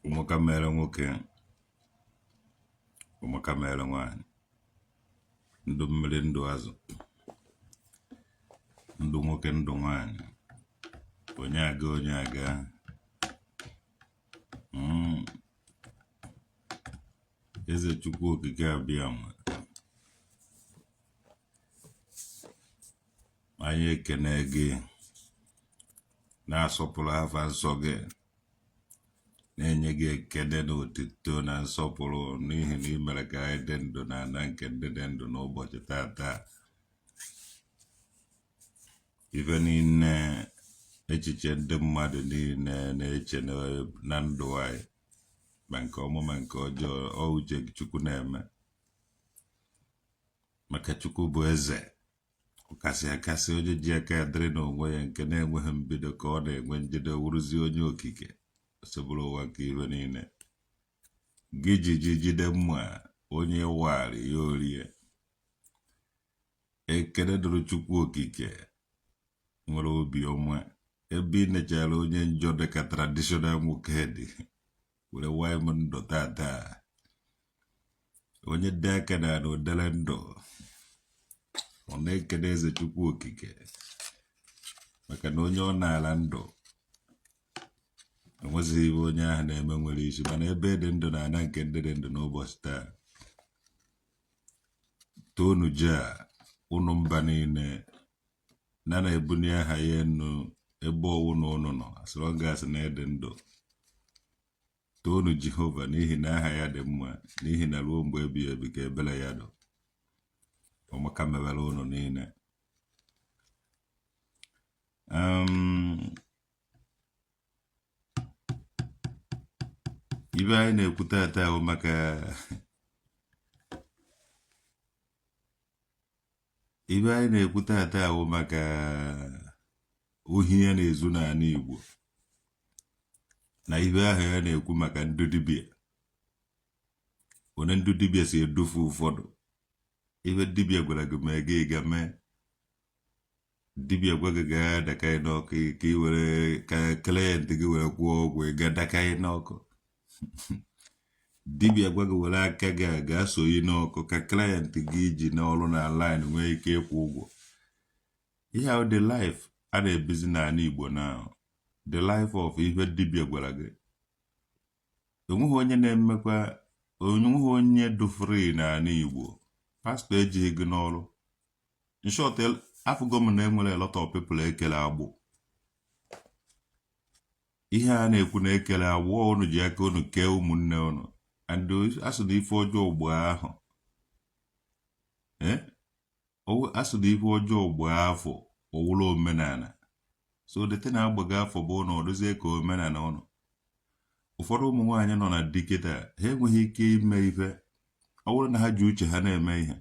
Ụmụka mere nwoke, ụmụka mere nwaanyị, ndụ mmiri, ndụ azụ, ndụ nwoke, ndụ nwaanyị, onye aga, onye aga. Eze Chukwu Okike Abịama, anyị ekene gị, na-asọpụrụ afa nsọ gị, na-enye gị ekene na otito na nsọpụrụ n'ihi na ị mere ka anyị dị ndụ n'ala nke ndị dị ndụ n'ụbọchị tata. Ife niile, echiche ndị mmadụ niile na-eche na ndụ anyị, ma nke ọma ma nke ọjọọ, ọ uche Chukwu na-eme, maka Chukwu bụ eze ọkasị akasị, onye ji aka ya dịrị n'onwe ya, nke na-enweghị mbido ka ọ na-enwe njedo, wụrụzie onye okike Osebụrụwa nke ife niile. Gị ji ji jide mma onye wari ya orie. Ekene dịrị Chukwu Okike nwere obi ọma, ebe ị nechara onye njọ dịka traditional nwoke dị were waa m ndụ tata. Onye dị aka na na odere ndụ, ọ na-ekene eze Chukwu Okike maka na onye ọ na-ala ndụ enwezighị ibe onye ahụ na-eme nwere isi. Mana ebe dị ndụ na ana nke ndị dị ndụ n'ụbọchị taa, toonu Jaa, ụnụ mba niile, na na-ebuni aha ya enu ebe ọwụ na ụnụ nọ, as long as na ịdị ndụ. Toonu Jehova n'ihi na aha ya dị mma, n'ihi na ruo mgbe ebighị ebi ka ebere ya dụ. Ọmaka mewere ụnụ niile. Ibe anyị na-ekwu tata bụ maka ibe anyị na-ekwu tata bụ maka ohi ya na-ezu n'ala Igbo na ibe ahụ ya na-ekwu maka ndị dibịa, onye ndị dibịa si edufu ụfọdụ. Ibe dibịa gwara gị mee, gị ga mee. Dibịa gwa gị gaa dakanye n'ọkụ ka ị were ka client gị were kwụọ ụgwọ, ị ga dakanye n'ọkụ. Dibịa gwa gị were aka gị a gaa sonye n'ọkụ ka client gị ji n'ọrụ na line nwee ike ịkwụ ụgwọ. Ihe ahụ, the life a na-ebizi n'ala Igbo now, the life of ihe dibịa gwara gị, enweghị onye na-emekwa, onweghị onye dụ free n'ala Igbo. Pastọ ejighị gị n'ọrụ. In short, afụgo m na enwere a lot of people ekele agbụ. Ihe a na-ekwu na ekele agbụ, unu ji aka unu kee ụmụnne unu. And asụ na ife ọjọọ ugbo ahụ, asụ na ife ọjọọ ugbo afọ ọwụrụ omenala. So the thing agbago afọ bụ ụnụ ọdụzie ka omenala ụnụ. Ụfọdụ ụmụ nwaanyị nọ na di kịta, ha enweghị ike ime ife. Ọ bụrụ na ha ji uche ha na-eme ihe,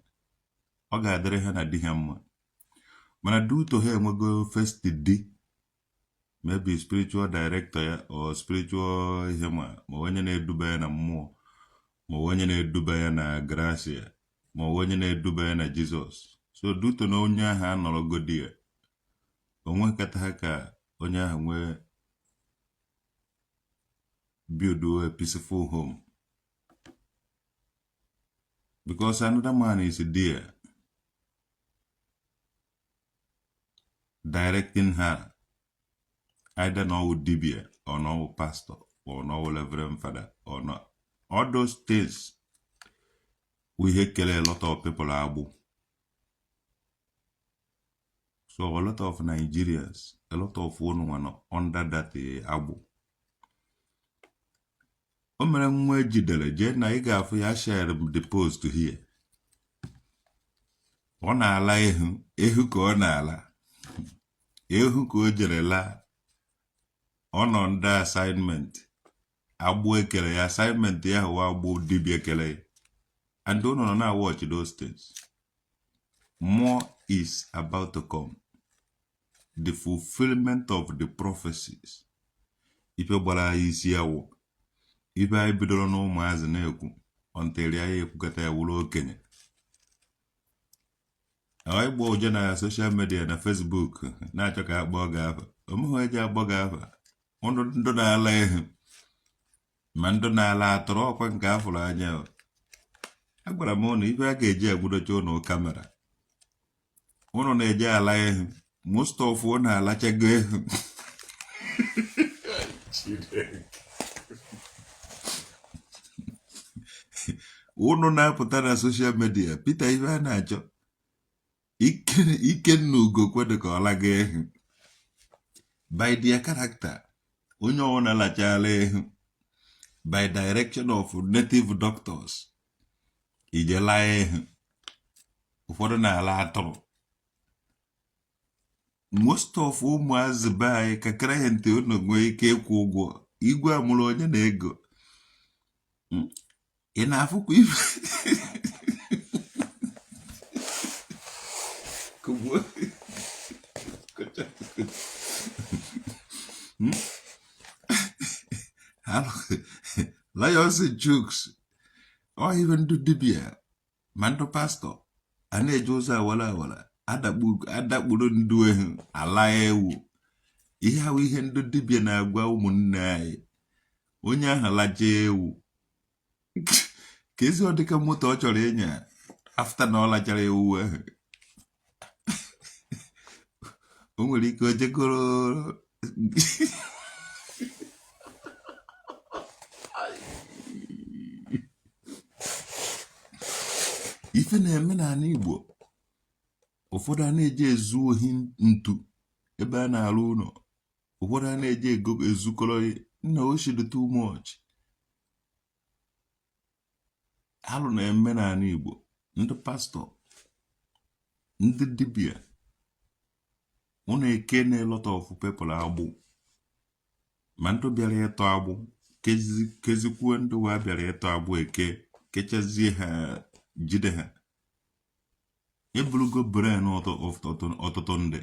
ọ ga-adịrị ha na di ha mma. Mana due to ha enwego first di, maybe spiritual director ya or spiritual ihe, ma onye na-eduba ya na mmụọ, ma onye na-eduba ya na gracia, ma onye na-eduba ya na Jizọs. So due to na onye ahụ anọrọgodi ya, onwe kata ha ka onye ahụ nwee build a peaceful home, because another man is there directing her, either na ọwụ dibia or na ọwụ pastor or na ọwụ reverend father or not. All those things we ihe kele a lot of people agbụ. So a lot of Nigerians, a lot of unu nọ under that agbụ. O mere nwa ejidere jee na ị ga-afụ ya, share the post here. Ọ na-ala ehu ehu ka ọ na-ala ehu ka o jere laa. Ọ nọ ndị assignment agbụ ekere ya, assignment ya hụwa agbụ dibịa ekere ya. And unu nọ na watch those things. More is about to come, the fulfillment of the prophecies. Ife gbara anyị isi awọ, ife anyị bidoro na ụmụazị na-ekwu until anyị ekwukọta ya wụrụ okenye. Anyị gba ụjọ na social media na Facebook na-achọ ka akpọọ gị afa, omeghị eji akpọ gị afa. Ndụ na-ala ehu. Ma ndụ na-ala atụrụ ọkwa nke afụrụ anya. Agwara m ụnụ ife a ga-eji agbudocha ụnụ camera. Ụnụ na-eje ala ehu, most of ụnụ alachago ehu. Ụnụ na-apụta na social media, Peter ife a na-achọ Ikenna Ugokwe ka ọ laga ehu by their character. Onye ọbụla lachala ehu by direction of native doctors ije laa ehu. Ụfọdụ na-ala atụrụ. Most of ụmụazị be anyị ka client unu nwee ike ịkwụ ụgwọ igwe amụrụ onye na ego. Ị na-afụkwa ife kugbuo. Lions Chuks ọ ife ndị dibịa ma ndị pastọ a na-eji ụzọ awara awara adakpuru ndụ ehu ala ewu. Ihe ahụ ihe ndị dibịa na-agwa ụmụnne anyị, onye ahụ laja ewu ka ezi ọ dịka moto ọ chọrọ ịnya after na ọ lachara ewu ahụ, o nwere ike o jegoro. Ife na-eme n'ala Igbo, ụfọdụ a na-eji ezu ohi ntu ebe a na-arụ ụlọ, ụfọdụ a na-eji ego ezukọrọ nna oshi dị too much. Alụ na-eme n'ala Igbo. Ndị pastọ, ndị dibịa, ụnụ eke na lot of people agbụ, ma ndị bịara ịtọ agbụ kezikwuo ndị wa bịara ịtọ agbụ eke kechazie ha jide ha. Eburugo brain ọtụtụ ndị.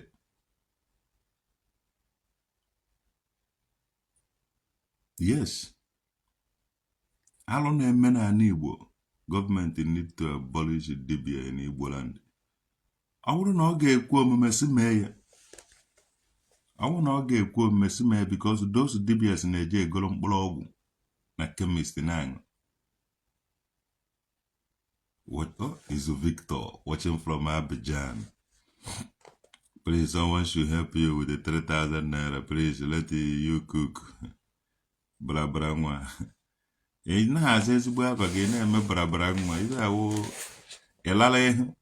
Yes, alụ na-eme n'ala Igbo. Gọọmenti need to abolish dibia in Igbo land. Ọ bụrụ na ọ ga-ekwe omume, si mee ya. Ọ bụrụ na ọ ga-ekwe omume, si mee, because those dibias na-eji egoro mkpụrụ ọgwụ na chemist na-aṅụ. What, oh, is Victor watching from Abidjan. Please, someone should help you with the 3,000 naira. Please let you cook. Barabara nwa, ị naghị aza ezigbo afa gị na-eme barabara nwa ibe awụ ịlara ihu,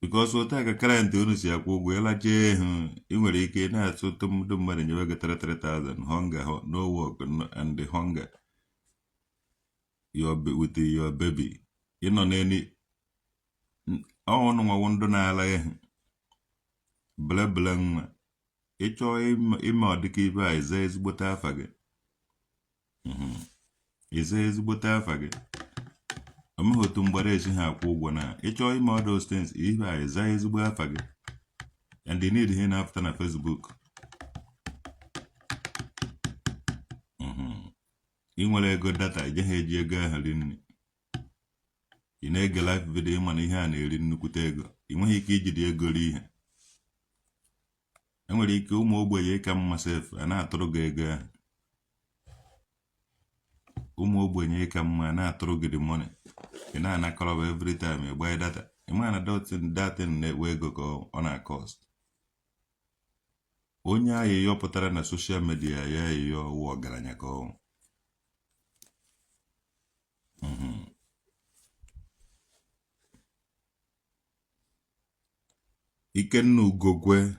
because otu a ka client unu si akwụ ụgwọ. Ịlacha ehu, ị nwere ike na-atụ ụtụ ndị mmadụ nyewe gị 33,000. Hunger, no work and the hunger your with your baby ị nọ n'elu ọnụ nwawo ndụ na-ala ehu belebele nwa. Ị chọọ ime ọdịka ibe a, ịza ezigbote afa gị, ịza ezigbote afa gị. Omeghị otu mgbara esi ha akwụ ụgwọ na ị chọọ ime all those things ibe a, ịza ezigbo afa gị and you need ihe na-apụta na Facebook. Ị nwere ego data, ije ha eji ego ahụ ri nri. Ị na-ege live video, ịma na ihe a na-eri nnukwute ego. Ị nweghị ike ijide ego rie ihe. Enwere ike ụmụ ogbenye ka mma sef a na-atụrụ gị ego ahụ. Ụmụ ogbenye ka mma a na-atụrụ gị the money, ị na-anakọrọba every time ị gbanye data. Ị ma na datin na-ewe ego ka ọ na-cost. Onye ayịyọ pụtara na social media ya ayịyọ wụ ọgaranya ka ọ. Ikenna Ugokwe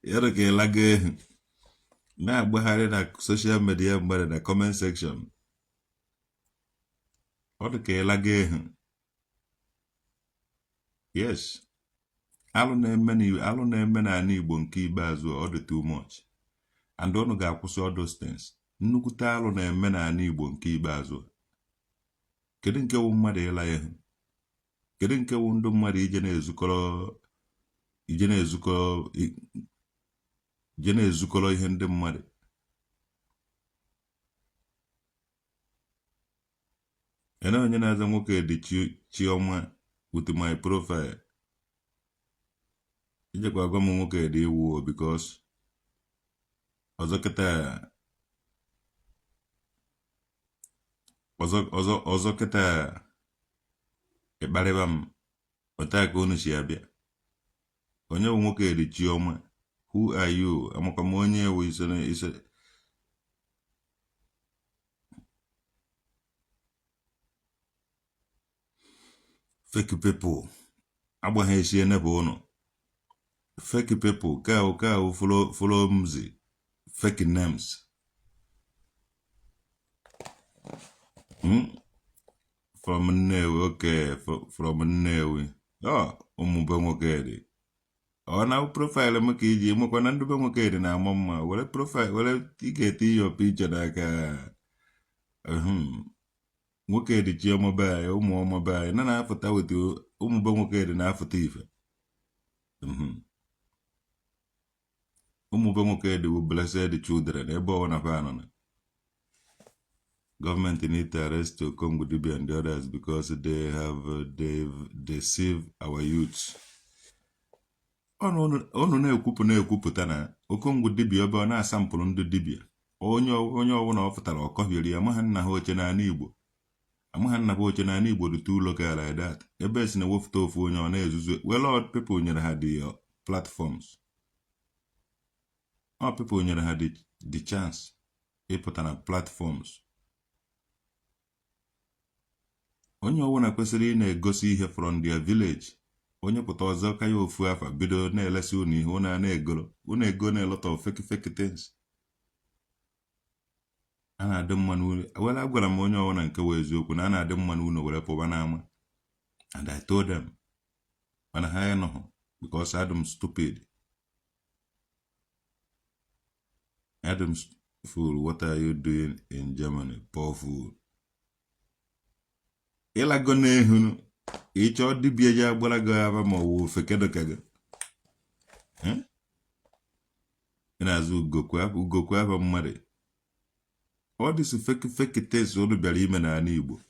yara ka ịlaga ehu na-agbagharị na social media mmadụ na comment section. Ọ dị ka ịlaga ehu. Yes, alụ na-eme alụ na-eme n'ala Igbo nke ikpeazụ, ọ dị too much and unu ga-akwụsị all those things. Nnukwute alụ na-eme n'ala Igbo nke ikpeazụ. Kedu nke wụ mmadụ ịla ehu? Kedu nke wụ ndụ mmadụ ije na-ezukọrọ ije na-ezukọrọ ije na-ezukọrọ ihe ndị mmadụ? Ene onye na-aza nwoke dị Chioma with my profile. Ijekwa gwa m nwoke dị iwu because ọzọ kịta ọzọ ọzọ ọzọ kịta ịkparịba m otu a ka unu si abịa. Onye bụ nwoke dị Chioma? Who are you? Amakwa m onye ewu iso iso fake people agbaghị esi enebe ụnụ fake people ka follow follow mzi fake names. From Nnewi, okay, from Nnewi. Oh, ụmụ be nwoke dị ọ na profile m ka iji mekwa na ndị be nwoke dị na-ama mma. Were profile were ị ga-ete ihe picture n'aka. Nwoke dị Chioma be anyị, ụmụ ọma be anyị na na-afụta weta ụmụ be nwoke dị na-afụta ife. Ụmụ be nwoke dị bụ blessed children ebe ọ na fa nọ na gọọmenti need to arrest Okongwu Dibia and the others because they have they've deceived our youths. Unu na-ekwupụ na-ekwupụta na Okongwu Dibia ebe ọ na-asampụrụ ndị dibia onye onye ọbụla ọ fụtara ọ kọhiere ya. Amaghị nna ha oche n'ala Igbo, amaghị nna ha oche n'ala Igbo dị too local like that. Ebe esi na-ewepụta ofu onye ọ na-ezuzu. Well, all people nyere ha the platforms, all people nyere ha the chance ịpụta na platforms. Onye ọbụla kwesịrị ị na-egosi ihe from their village, onye pụta ọzọ ka ya ofu afa bido na-elesi unu ihe unu a na-egoro unu ego na a lot of fake fake things a na-adị mma n'ụlọ. Well, agwara m onye ọbụla nke wee eziokwu na a na-adị mma n'ụlọ were pụba n'ama, and I told them, mana ha anọghị because adị m stupid. Adam fool, what are you doing in Germany? Poor fool. Ịlago n'ehu ịchọ dibịa ji agbara gị aba ma ọ wụ ofeke ka gị. Ị na-azụ ugokwe aba mmadụ. All this fake fake things unu bịara ime n'ala Igbo,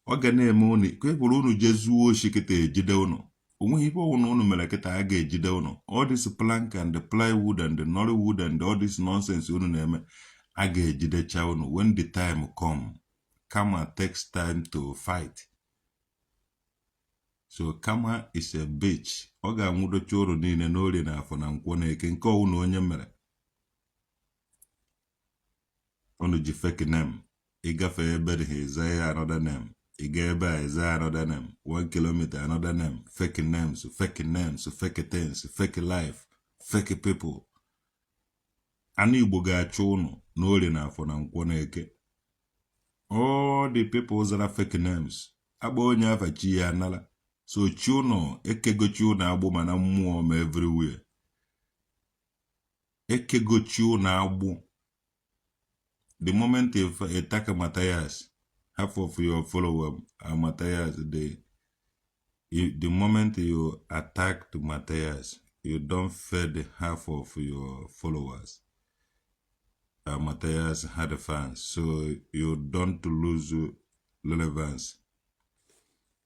ọ ga na-eme unu ka e bụrụ unu jee zuo oshi kịta ejide unu. Onweghị ife ọwụna unu mere kịta a ga-ejide unu. All this plank and the plywood and the nollywood and all this nonsense unu na-eme, a ga-ejidecha unu when the time come. Karma takes time to fight, so karma is a bitch. Ọ ga-anwụdocha unu niile n'orie na afọ na nkwọ na eke nke ọwụ na onye mere unu ji fake name ịgafe ebe dị ha ịza ya another name, ịga ebe a ịza another name, 1 kilometer another name, fake names, fake names, fake things, fake life, fake people. Anụ Igbo ga-achụ unu n'orie na afọ na nkwọ na eke. All the people zara fake names, akpọ onye afa chi ya anara. So chi unu ekegochi unu agbụ mana mmụọ ma everywhere ekegochi unu agbụ. The moment if attack Matthias, half of your follower are Matthias. The moment you attack to Matthias, you don't fed half of your followers are Matthias had fans, so you don't lose relevance.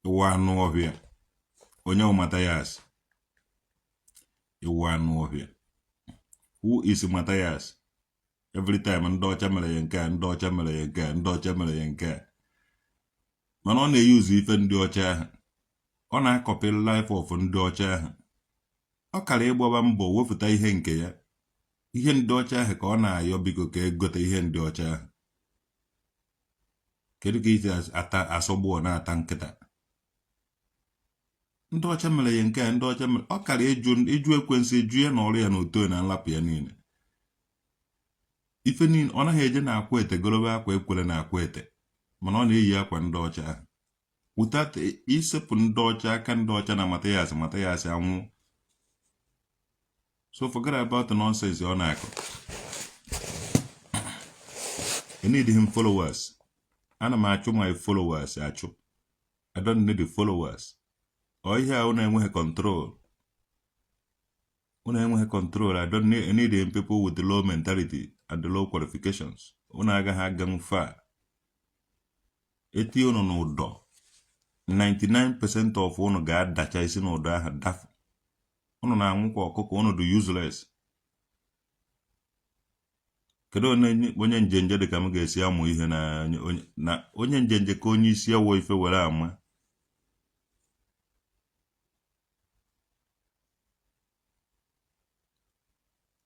Ịwụ anụ ọhịa. Onye wụ Matthias? Ịwụ anụ ọhịa. Who is Matthias? Every time ndị ọcha mere ya nke a, ndị ọcha mere ya nke a, ndị ọcha mere ya nke a, mana ọ na-eyuzu ife ndị ọcha ahụ, ọ na-acopy life of ndị ọcha ahụ. Ọ kara ịgbaba mbọ wepụta ihe nke ya. Ihe ndị ọcha ahụ ka ọ na-ayọ biko ka egote ihe ndị ọcha ahụ. Kedu ka isi ata asọgbu ọ na-ata nkịta? Ndị ọcha mere ya nke a, ndị ọcha mere. Ọ kara ịjụ ịjụ ekwensu, ịjụ ya na ọrụ ya na oto na nlapụ ya niile, ife niile. Ọ naghị eje na akwa ete golobe akwa ekwere na akwa ete, mana ọ na-eyi akwa ndị ọcha ahụ. Without isepụ ndị ọcha aka, ndị ọcha na Mathias, Mathias anwụ. So forget about the nonsense ọ na-akọ. I need him followers. Ana m achụ my followers achụ. I don't need the followers. Ọ ihe a unu enweghị control, unu enweghị control. I don't need, I need him people with the low mentality and the low qualifications. Unu agaghị aganwu far. Etinye unu n'ụdọ, 99% of unu ga-adacha isi n'ụdọ ahụ dafu. Unu na-anwụ ka ọkụkọ. Unu dị useless. Kedu onye njenje dị ka m ga-esi amụ ihe na onye njenje ka onye isi awọ ife were ama?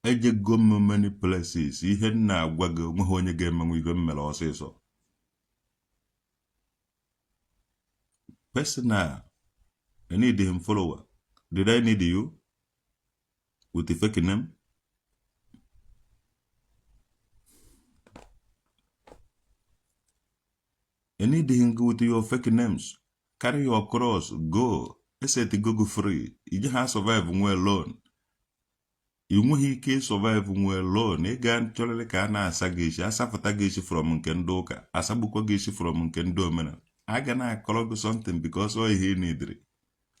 Ejego m many places. Ihe m na-agwa gị, onweghị onye ga-emenwu ife m mere ọsịsọ. Personal, I need him follower. Did I need you with the fake name? I need him with your fake names. Carry your cross, go. Eset go go free. Ije ha survive nwe alone. Ị nweghị ike survive nwe alone. Ị ga chọrịrị ka a na-asa gị isi, asapụta gị isi from nke ndị ụka, asagbukwa gị isi from nke ndị omenala. A ga na-akọrọ gị something because ọ ihe ị nidiri.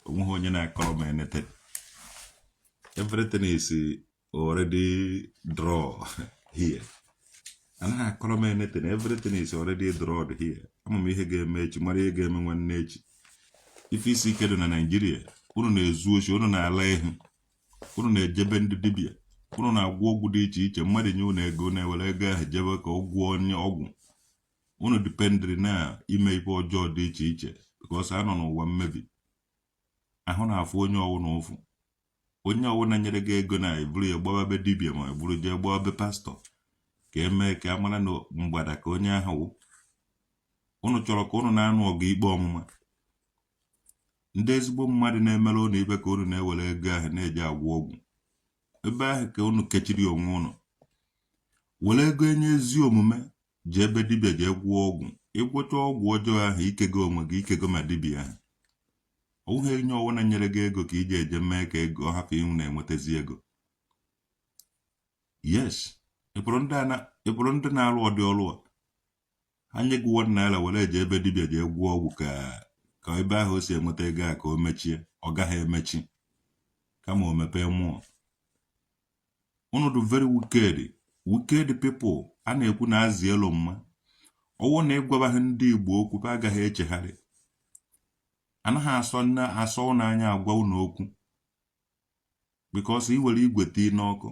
Onweghị onye na-akọrọ m anything. Everything is already draw here. Anaghị akọrọ m anything. Everything is already drawed here. Ama m ihe ga-eme echi, mara ihe ga-eme nwanne echi. Ife isi ike dị na Naịjirịa. Unu na-ezu oshi, unu na-ala ehu, unu na-ejebe ndị dibịa, unu na-agwọ ọgwụ dị iche iche. Mmadụ nye unu ego, na-ewere ego ahụ jebe ka ọ gwụọ onye ọgwụ. Unu dependịrị na ime ife ọjọọ dị iche iche because a nọ n'ụwa mmebi. Ahụ na-afụ onye ọwụ na ụfụ. Onye ọwụna nyere gị ego na eburu ya gbawa be dibịa, ma eburu jee gbawa be pastọ ka emee ka a mara na mgbada ka onye ahụ wụ. Unu chọrọ ka unu na-anụ ọgụ ikpe ọmụma. Ndị ezigbo mmadụ na-emere unu ibe ka unu na-ewere ego ahụ na-eji agwọ ọgwụ. Ebe ahụ ka unu kechiri onwe unu. Were ego enye ezi omume, jee ebe dibịa jee gwọọ ọgwụ. Ịgwọcha ọgwụ ọjọọ ahụ, ikego onwe gị, ikego ma dibịa ahụ. Ọwụghị enye ọwụna nyere gị ego ka iji eje mee ka ego ọ hapụ ịnwụ na-enwetazi ego. Yes, ịpụrụ ndị na-arụ ọdị ọrụ a, ha nye gị ₦1 were eje ebe dibịa jee gwọọ ọgwụ ka ebe ahụ o si enweta ego a ka o mechie. Ọ gaghị emechi, kama o mepee mmụọ. Unu dị very wicked, wicked people. A na-ekwu na azị elu mma ọwụ na ịgwaba ha ndị Igbo okwu, ha agaghị echegharị. Anaghị asọ nne asọ unu anya agwa unu okwu because iwere igwe tii n'ọkụ,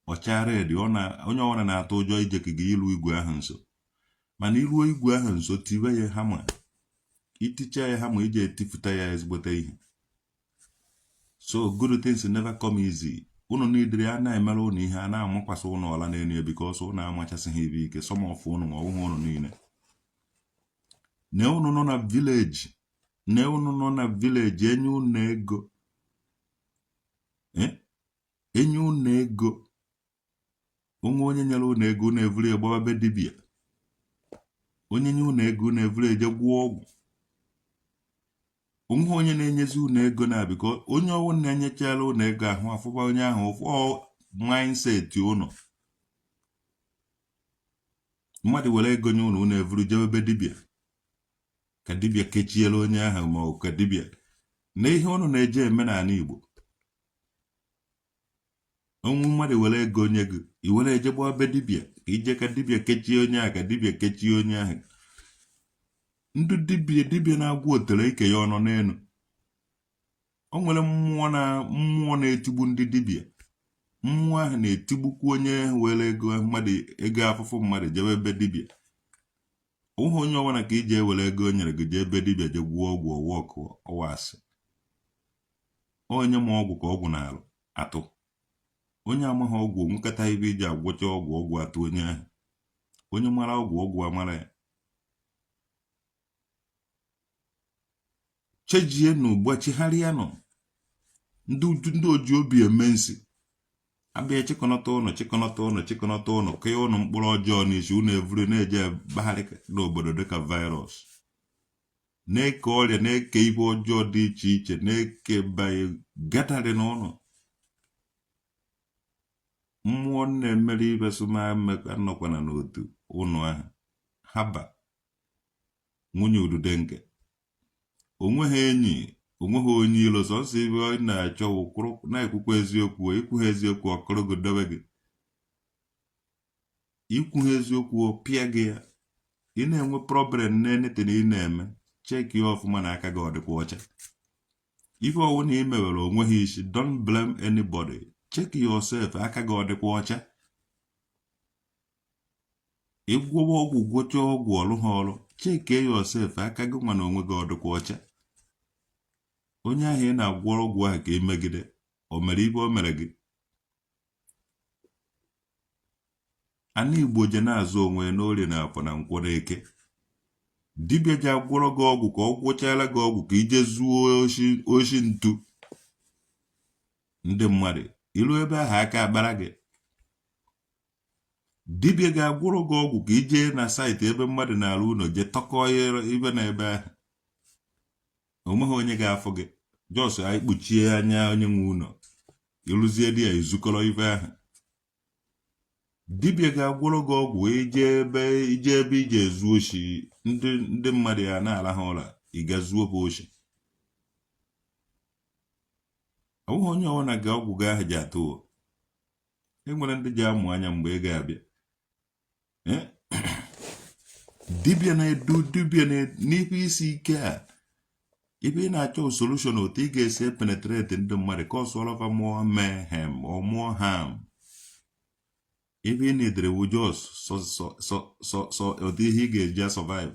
ọcha red. Ọ na onye ọbụla na-atụ ụjọ ije ka gị ilu igwe ahụ nso, mana iruo igwe ahụ nso, tiwe ya hama, iticha ya hama, iji etifụta ya ezigbote ihe. So good things never come easy. Unu niile a na-emere unu ihe a na-amakwasị unu ọla n'elu ya because unu amachasịghị ibe ike. Some of unu, ma ọbụghị unu niile. Na unu nọ na village, na unu nọ na village, enye unu ego, enye unu ego, onwe onye nyere unu ego, unu evuru ya gbawa be dibịa. Onye nye unu ego, unu evuru eje gwụọ ọgwụ. Onweghị onye na-enyezi unu ego na biko onye ọwụ na-enyechala unu ego ahụ afụba onye ahụ ụfụ mindset unu. Mmadụ were ego nye unu, unu evuru jebe be dibịa ka dibịa kechiere onye ahụ, ma ọ ka dibịa na ihe unu na-eje eme n'ala Igbo. Onwe mmadụ were ego nye gị, i were eje gbaa be dibịa ka ije ka dibịa kechie onye ahụ, ka dibịa kechie onye ahụ. Ndị dibịa, dibịa na-agwọ otere ike ya ọnọ n'elu. O nwere mmụọ na mmụọ na-etigbu ndị dibịa. Mmụọ ahụ na-etigbukwa onye were ego mmadụ, ego afụfụ mmadụ jebe ebe dibịa. Onweghị onye ọbụla ka iji ewere ego o nyere gị jee ebe dibịa jee gwụọ ọgwụ ọwụ ọkụ ọwa asị. Onye ma ọgwụ ka ọgwụ na-alụ atụ. Onye amaghị ọgwụ nwekọta ibe iji agwọcha ọgwụ, ọgwụ atụ onye ahụ. Onye mara ọgwụ, ọgwụ amara ya. Chejienụ, gbachigharịanụ. Ndị oji obi eme nsị abịa chịkọnọta ụnụ, chịkọnọta ụnụ, chịkọnọta ụnụ, kee ụnụ mkpụrụ ọjọọ n'isi. Ụnụ evuru na-eje bagharị n'obodo dịka virus, na-eke ọrịa, na-eke ihe ọjọọ dị iche iche, na-eke banye gathering n'ụlọ mmụọ na-emere ibe sụma anọkwana n'otu ụnụ ahụ. Haba nwunye ududenke, onweghị enyi, onweghị onye ilo. Sọnsọ ibe ọ na-achọ kwụrụ na-ekwukwa eziokwu. Ikwu ha eziokwu, ọkụrụ gị dobe gị. Ikwu ha eziokwu, pịa gị ya. Ị na-enwe problem na anything ị na-eme, check ya ọfụma na aka gị ọ dịkwa ọcha. Ife ọwụ na ị mewere onweghị isi, don't blame anybody. Check yourself, aka gị ọ dịkwa ọcha? Ịgwọwa ọgwụ, gwọcha ọgwụ, ọrụ ha ọrụ, check yourself, aka gị nwa na onwe gị ọ dịkwa ọcha? Onye ahụ ị na-agwọrọ ọgwụ ahụ ka ị megide, o mere ibe o mere gị? Ana Igbo je na-azụ onwe ya n'orie na afọ na nkwọ na eke. Dibịa ji agwọrọ gị ọgwụ ka ọ gwọchala gị ọgwụ ka ije zuo oshi ntu ndị mmadụ, ilu ebe ahụ aka akpara gị. Dibịa ga-agwọrọ gị ọgwụ ka ije na site ebe mmadụ na-arụ ụlọ, jee tọkọ ibe na ebe ahụ, onweghị onye ga-afụ gị, just anyị kpuchie anya onye nwe ụlọ, ịrụzie di ya, izukọrọ ife ahụ. Dibịa ga-agwọrọ gị ọgwụ ije ebe ije ebe ije ezu oshi, ndị mmadụ ya na-arahụ ụra, ị ga zuo ha oshi. Ọ bụghị onye ọbụla ga ọgwụ gị ahụ ji atụ. E nwere ndị ji amụ anya mgbe ị ga-abịa. Dibịa na-edu dibịa n'ife isi ike a, ebe ị na-achọ solution otu ị ga-esi penetrate ndị mmadụ ka ọ sụọrọ fa more mayhem or more harm. Ebe ị na-edere wu just so otu ihe ị ga-eji survive.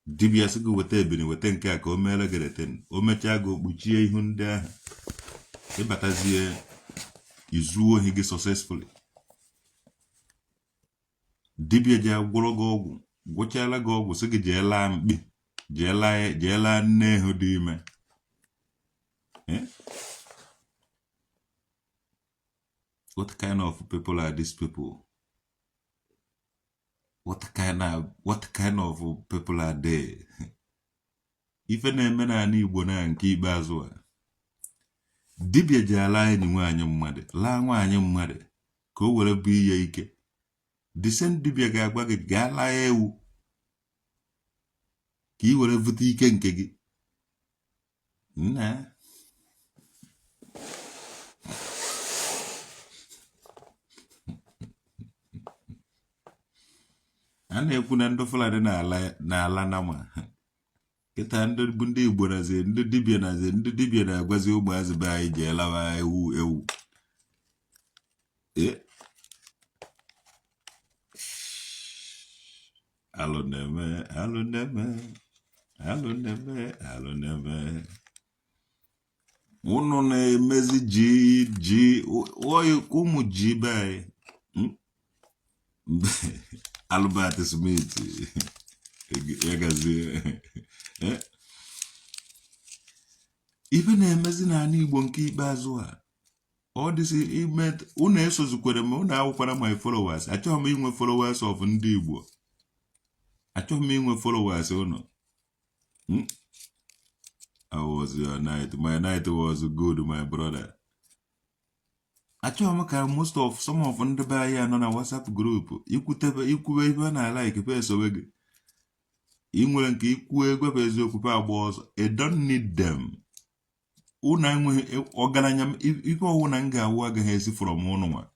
Dibịa sị gị weta ebini, weta nke a ka o meere gị reten, o mechaa gị okpuchie ihu ndị ahụ, ịbatazie izuo ohi gị successfully. Dibịa ji agwọrọ gị ọgwụ, gwụchala gị ọgwụ, sị gị jee laa mkpi, jee laa nne ehu dị ime. What kind of people are these people? What kind of people are they? Ife na-eme n'ala Igbo na nke ikpeazụ a, dibịa ji ala enyi nwaanyị mmadụ, laa nwaanyị mmadụ ka o were bụ ihe ike. The same dibịa ga-agwa gị gaa laa ewu ka ị were vute ike nke gị. Nna, a na-ekwu na ndị Fulani na-ala nama kịta, ndị bụ ndị Igbo nazi, ndị dibịa nazi, ndị dibịa na-agwazi ụmụazị be anyị jee lawa ewu ewu. Alụ na-eme, alụ na-eme, alụ na-eme, alụ na-eme. Unu na-emezi ji ji ụmụ ji be anyị. Albert Smith, ya gazie. Ife na-emezi n'ala Igbo nke ikpeazụ a, ọ dịsị ime. Unu esozikwere m, unu awụkwara my followers. Achọghị m inwe followers of ndị Igbo, achọghị m inwe followers unu. How was your night? My night was good, my brother. Achọghị m ka most of some of ndị be anyị nọ na WhatsApp group ikwutebe ikwube ife a na-like pe esowe gị. Ị nwere nke ikwu egwepụ eziokwu pe agba ọzọ. I don't need them. Unu enweghị ọgaranya. Ife ọwụ na m ga-awụ agaghị esi from ụnụ nwa.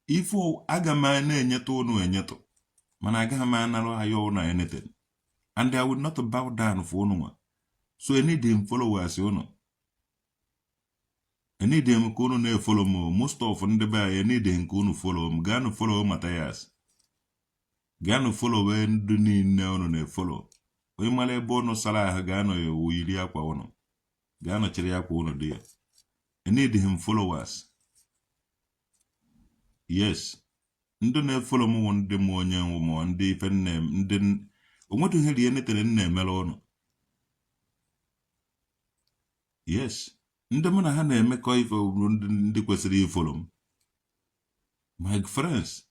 Ife aga m na-enyetụ ụnụ enyetụ, mana agaghị m anara ahịa ụnụ anything, and I will not bow down for ụnụ nwa. So I need him followers ụnụ, I need him ka ụnụ na-efollow m. Most of ndị be anyị, I need him ka ụnụ follow m. Gaanụ follow Mathias, gaanụ follow ndị niile ụnụ na-efollow. Onye mara ebe ụnụ sara ahụ, gaanụ yiri akwa ụnụ, gaanụ chịrị akwa ụnụ dị ya. I need him followers. Yes, ndị na-efollow m wụ ndị m onye nwụ ma ndị ife nne ndị onwetụ ihe rie netere nna emere ụnụ. Yes, ndị mụ na ha na-emekọ ife bụ ndị kwesịrị ifollow m, my friends.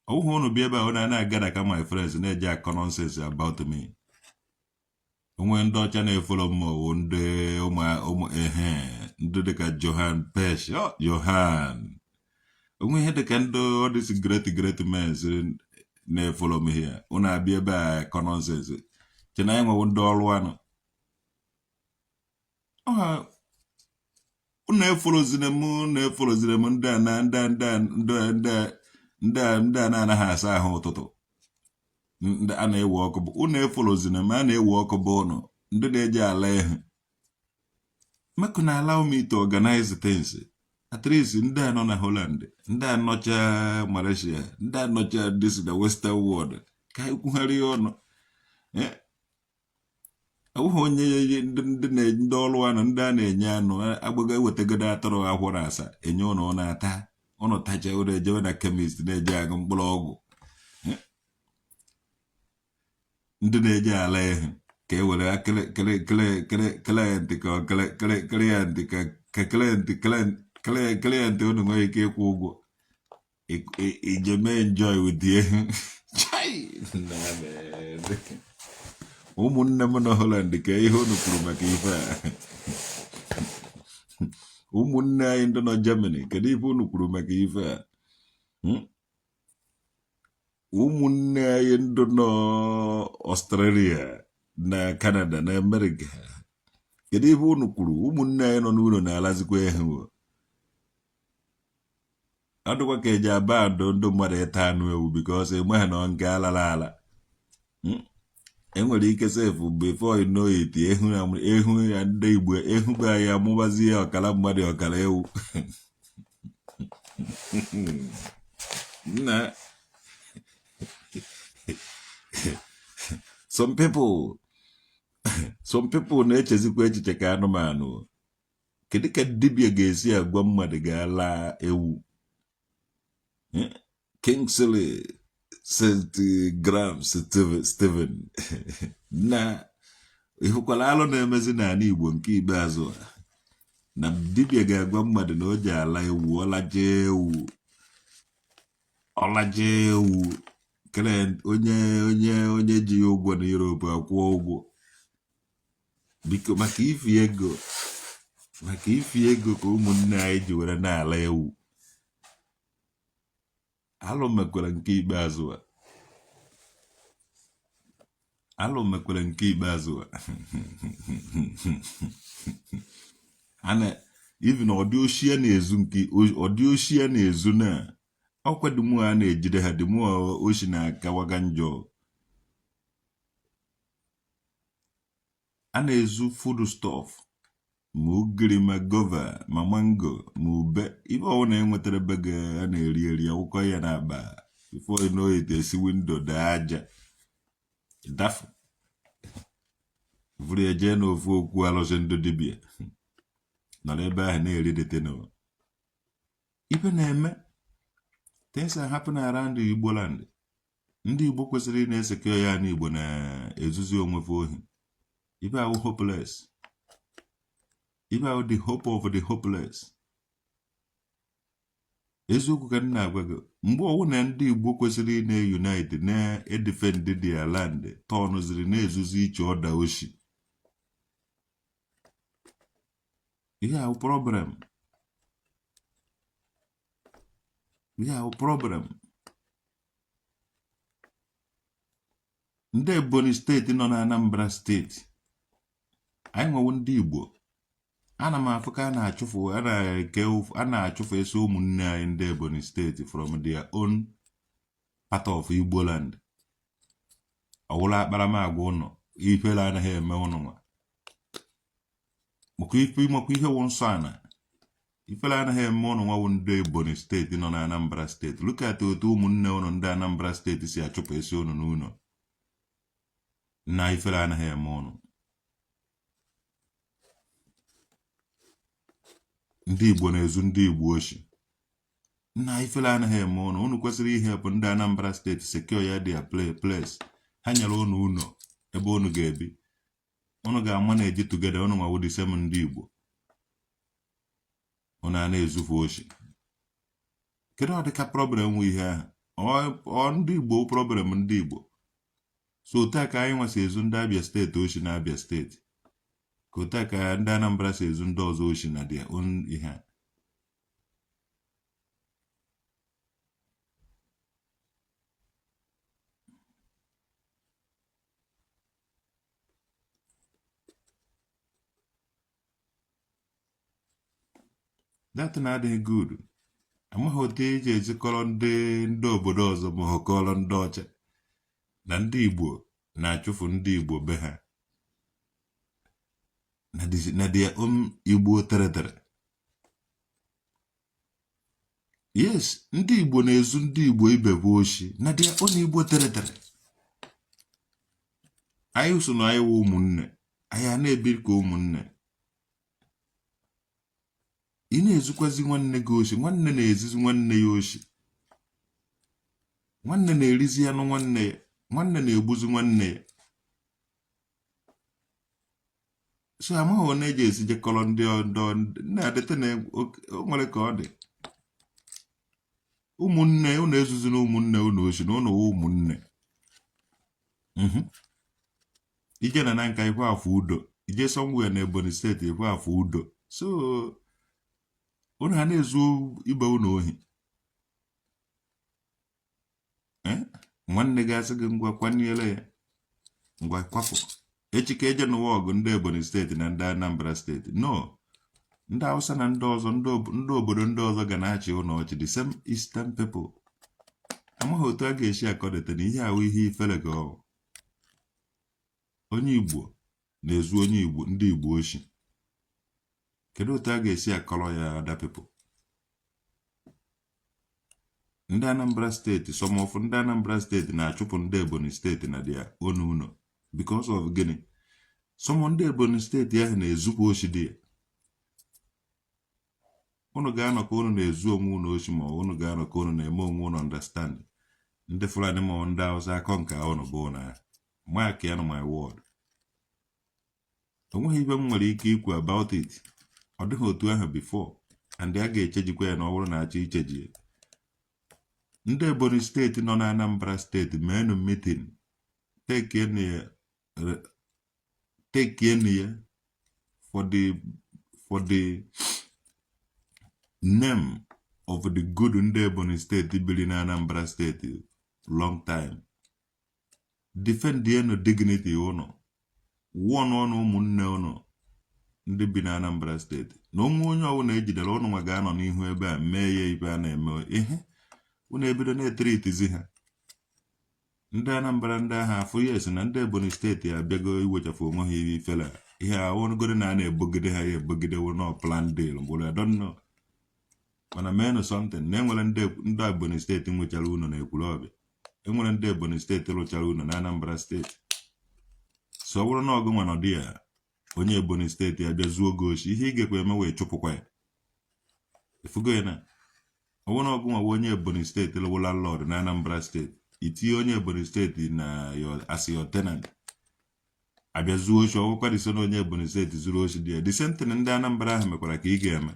Ọ bụghị ụnụ bịa ebe a, ụnụ na-agada ka my friends na-eji akọ nonsense about me. Onwe ndị ọcha na-efollow m wụ ndị ụmụ ehe, ndị dịka Johan Pesh, Johan, onwe ihe dịka ndị all these great great men na-efollow m here. Ụnụ abịa ebe a akọ nonsense chena anyị nwewo ndị ọrụ anụ ọha. Unu efollowziri m, unu efollowziri m ndị a na ndị a ndị a ndị a ndị a ndị a ndị a na-anaghị asa ahụ ụtụtụ. Ndị a na-ewe ọkụ bụ unu efolozina ma a na-ewe ọkụ bụ ụnụ ndị na-eji ala ehu. Make una allow me to organize things. At least ndị a nọ na Holland, ndị a nọcha Malaysia, ndị a nọcha this na Western world, ka anyị kwugharịa ọnụ. Awụghị onye ndị ndị ọrụ anụ, ndị a na-enye anụ agbago ewetagodo atụrụ akwụrụ asaa enye ụnụ, ụnụ ata, ụnụ tacha, ụnụ ejewe na chemist na-eje aṅụ mkpụrụ ọgwụ. Ndị na-eje ala ehu ka e were client ka client ka client client unu nwere ike ịkwụ ụgwọ ije mee enjoy with ehu. Ụmụnne m nọ Holland, ka ihe unu kwuru maka ife a? Ụmụnne anyị ndị nọ Germany, kedu ife unu kwuru maka ife a? Ụmụnne anyị ndị nọ Australia na Canada na America, kedu ife unu kwuru? Ụmụnne anyị nọ n'ụlọ na-alazikwa ehu. Ọ dịkwa ka eji aba ndụ ndị mmadụ ịta anụ ewu, because enweghị na nke alala ala. Enwere ike sef, before you know it, ehu ya ndị Igbo, ehu be anyị amụbazie ọkara mmadụ ọkara ewu. Nna, some people na-echezikwa echiche ka anụmanụ. Kedu ka dibịa ga-esi agwa mmadụ ga-ala ewu? Kingsley St. Graham Stephen na ịhụkwala alụ na-emezi n'ala Igbo nke ikpeazụ a, na dibịa ga-agwa mmadụ na o ji ala ewu, ọlaje ewu, ọlaje ewu, onye onye onye ji ya ụgwọ na Europe akwụọ ụgwọ. Biko, maka ifi ego ka ụmụnne anyị ji were na-ala ewu. Alụ mekwara nke ikpeazụ a, alụ mekwara nke ikpeazụ a. Ana even ọdị ochie na-ezu, nke ọdị ochie na-ezu na ọkwa dịmụ a na-ejide ha, dịmụ oshi na-akawaga njọ. A na-ezu food stuff, ma ugiri, ma guava, ma mango, ma ube, ife ọbụla enwetara be gị a na-eri eri, awụkọ ya n'akpa. Before you know it, esi window daa aja dafu, vụrụ ya jee n'ofu okwu alụsị. Ndị dibịa nọrọ ebe ahụ na-eri deteno. Ife na-eme, things are happening around the Igbo land. Ndị Igbo kwesịrị ị na-esekọ ya n'Igbo na-ezuzi onwefe ohi. Ife ahụ hopeless, ife ahụ the hope of the hopeless. Eziokwu ka m na-agwa gị. Mgbe ọwụ na ndị Igbo kwesịrị ị na-unite na-edefend their land tọnụziri na-ezuzi iche ọda oshi, ihe ahụ problem, ihe ahụ problem. Ndị Ebonyi Steeti nọ na Anambra Steeti, anyị nwewo ndị Igbo. Ana m afụ ka a na-achụfụ, a na-eke, a na-achụfụ esi ụmụnne anyị ndị Ebonyi Steeti from their own part of Igbo land. Ọwụla akparamagwa ụnụ, ifere anaghị eme ụnụ nwa maka ife, makwa ihe wụ nsọ ana. Ifere anaghị eme ụnụ nwa wụ ndị Ebonyi Steeti nọ na Anambra Steeti. Look at otu ụmụnne ụnụ ndị Anambra Steeti si achụpụ esi ụnụ n'ụlọ na ifere anaghị eme ụnụ. Ndị Igbo na-ezu ndị Igbo oshi nna, ifere anaghị eme ụnụ. Ụnụ kwesịrị ihe bụ ndị Anambra Steeti secure ya their place. Ha nyere ụnụ ụlọ ebe ụnụ ga-ebi, ụnụ ga-ama na-eji together. Ụnụ nwawo the same ndị Igbo, ụnụ a na-ezufu oshi. Kedu ọ dịka problem nwe ihe ahụ? Ọ ndị Igbo problem, ndị Igbo. So otu a ka anyị nwa si ezu ndị Abia Steeti oshi na Abia Steeti, ka otu a ka ndị Anambra si ezu ndị ọzọ oshi na their own ihe a. That na adịghị good. Amaghị otu eji ezikọrọ ndị obodo ọzọ ma ọ kọrọ ndị ọcha. Na ndị Igbo na-achụfu ndị Igbo be ha na their own Igbo territory. Yes, ndị Igbo na-ezu ndị Igbo ibe ha oshi na their own Igbo territory. Anyị so na anyị wụ ụmụnne, anyị a na-ebi ka ụmụnne. Ị na-ezukwazi nwanne gị oshi, nwanne na-ezizi nwanne ya oshi, nwanne na-erizi anụ nwanne ya, nwanne na-egbuzi nwanne ya. So amaghị onye eji esi jekọrọ ndị ọdọ na-adịte na o nwere ka ọ dị. Ụmụnne unu ezuzina ụmụnne unu oshi na unu wụ ụmụnne. Ije na Nanka ịhụ afọ udo, ije somewhere na Ebonyi steeti ịhụ afọ udo. So unu ha na-ezu ibe unu ohi. Nwanne gị asị gị ngwa kwanyere ya, ngwa kwapụ echi ka eje nụwa ọgụ ndị Ebonyi steeti na ndị Anambra steeti. No, ndị Hausa na ndị ọzọ, ndị obodo ndị ọzọ ga na-achị ụnụ ọchị, the same eastern people. Amaghị otu a ga-esi akọdete na ihe ahụ ihe ifere ka ọ onye Igbo na-ezu onye Igbo ndị Igbo oshi. Kedu otu a ga-esi akọrọ ya other people? Ndị Anambra steeti, some of ndị Anambra steeti na-achụpụ ndị Ebonyi steeti na their own ụlọ because of gịnị? Some ndị Ebonyi steeti ahụ na-ezukwa oshi dị ya. Unu ga-anọ ka unu na-ezu onwe unu oshi, ma unu ga-anọ ka unu na-eme onwe unu understand. Ndị Fulani ma ndị Hausa akọ nke unu bụ na mark ya na my word. Onweghị ibe m nwere ike ikwu about it. Ọ dịghị otu ahụ before, and a ga-echejikwa ya na ọ bụrụ na achọ icheji ya. Ndị Ebonyi steeti nọ na Anambra steeti, meenụ meeting, tekienu ya for the name of the good ndị Ebonyi steeti biri na Anambra steeti long time. Defendienu dignity ụnụ, wụọnụ ọnụ ụmụnne ụnụ ndị bi na Anambra steeti na onwe onye ọbụla ejidere ụnụ nwa ga-anọ n'ihu ebe a mee ya ibe a na-eme ihe ụnụ ebido na-etiritizi ha. Ndị Anambra ndị agha afụ yes na ndị Ebonyi steeti abịago iwechafụ onwe ha ihe ifele ihe ahụgoro na a na-ebogide ha ya ebogidewo no plan deal mgbụrụ. I don't know, mana meenụ something na enwere ndị Ebonyi steeti nwechara ụlọ na Ekwulọbịa, enwere ndị Ebonyi steeti rụchara ụlọ na Anambra steeti. So ọ bụrụ na ọgụ nwa nọdụ ya, onye Ebonyi steeti abịa zuo gị oshi, ihe ị ga-ekwe eme wee chụpụkwa ya efugo ya. Na ọ bụrụ na ọgụ nwa onye Ebonyi steeti lụwụ landlord na Anambra steeti, itinye onye Ebonyi steeti na as your tenant, abịa zuo oshi, ọgwụkwa dị so na onye Ebonyi steeti zuru oshi dị ya, the same thing ndị Anambra ahụ mekwara ka ị ga-eme.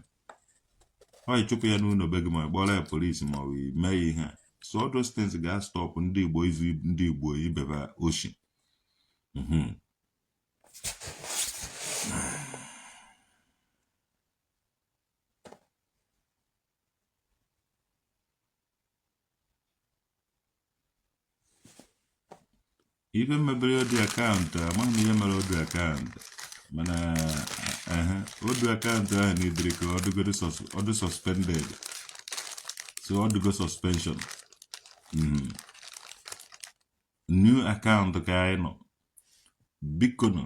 Ọ ịchụpụ ya n'ụlọ be gị, ma kpọrọ ya polisi, ma ọ bụ mee ya ihe a. So all those things ga-stop ndị Igbo izu ndị Igbo ibeba oshi. Ife mebere old account, amaghị m ihe mere old account, mana old account ahụ n'idiri ka ọ dị suspended, so ọ dịgo suspension. New account ka anyị nọ. Biko nụ,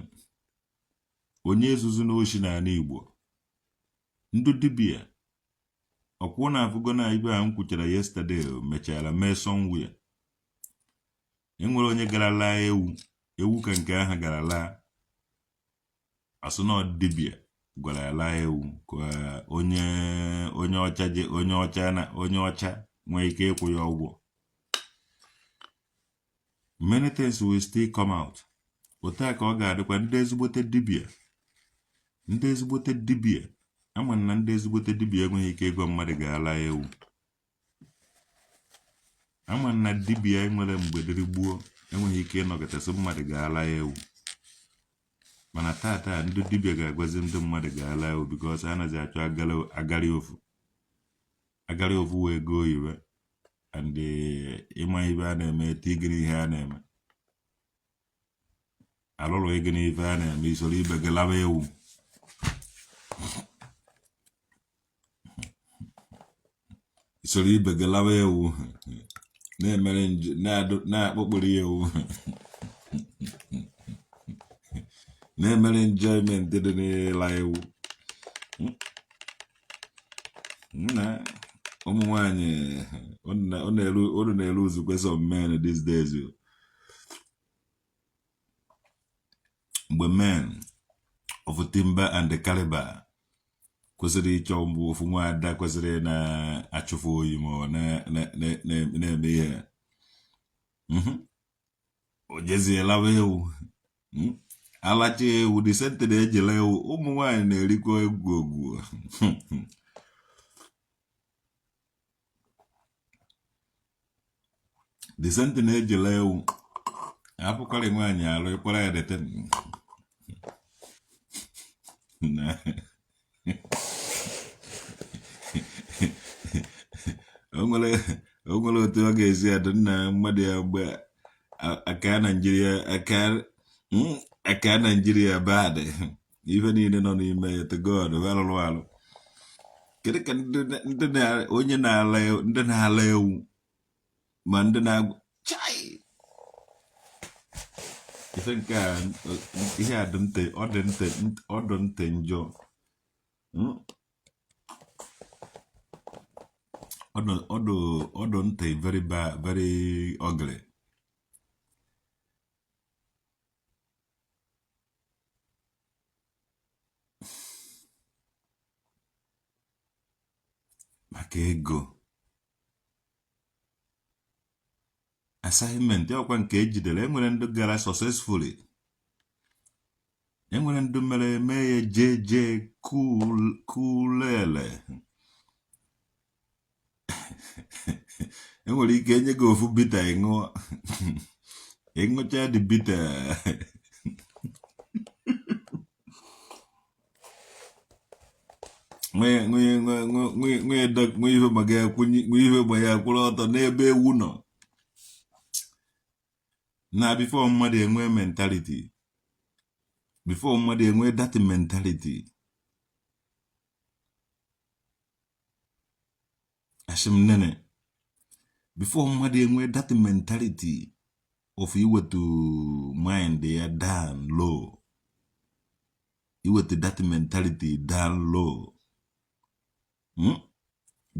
onye ezuzu n'oshi n'ala Igbo, ndị dibịa ọkwụ na afụgo na ibe a m kwuchara yesterday mechara mee somewhere. Enwere onye gara laa ewu, ewu ka nke ahụ gara laa, asụ na dibịa gwara ya laa ewu ka onye onye ọcha je onye ọcha na onye ọcha nwee ike ịkwụ ya ụgwọ. Many things will still come out. Otu a ka ọ ga-adịkwa ndị ezigbote dibịa, ndị ezigbote dibịa. Ama na ndị ezigbote dibịa enweghị ike ịgwa mmadụ ga-ala ewu. Ama na dibịa enwere mgbe dịrị gbuo enweghị ike ịnọkọtasị mmadụ ga-ala ewu, mana tata ndị dibịa ga-agwazi ndị mmadụ ga-ala ewu because a nazi achọ agarị ofu agarị ofu wee goo iwe and ịma ibe a na-eme tigiri ihe a na-eme alụrụ ego n'ife a na-eme isoro ibe gị laba ewu, isoro ibe gị laba ewu. Na-emere na-akpụkpụrụ ya ewu, na-emere enjoyment dị n'ịla ewu. Nna, ụmụ nwanyị unu na-eru uzukwe some men these days o. Mgbe men of timber and the caliber kwesịrị ịchọ mbụ ofu nwaada kwesịrị na-achụfu oyi ma ọ na-eme ihe, o jezie lawa ewu. Alacha ewu, the same thing ejila ewu. Ụmụ nwaanyị na-erikwa egwu ogwu. The same thing ejila ewu apụkarị nwaanyị alụ ịkpọrọ ya dete na o nwere otu ọ ga-esi adị nna mmadụ ya mgbe aka Naijiria aka Naijiria bad ife niile nọ n'ime ya. To God alụrụ alụ. Kedu ka ndị onye na-ala, ndị na-ala ewu ma ndị na-agụ chai ife nke a, ihe a dị ntị, ọ dị ntị, ọ dị ntị njọ. Ọdụ ntị very bad, very ugly. Maka ego assignment ọkwa nke ejidere, enwere ndị gara successfully, enwere ndị mere eme ya jee kulele. Enwere ike enye gị ofu bitter, ịṅụọ, ịṅụcha dị bitter, nwee ife ma ya kwụrụ ọtọ n'ebe ewu nọ na before mmadụ enwe mentality, before mmadụ enwe that mentality, asị m nene, before mmadụ enwe that mentality of iwetu mind ya down low, iwetu that mentality down low,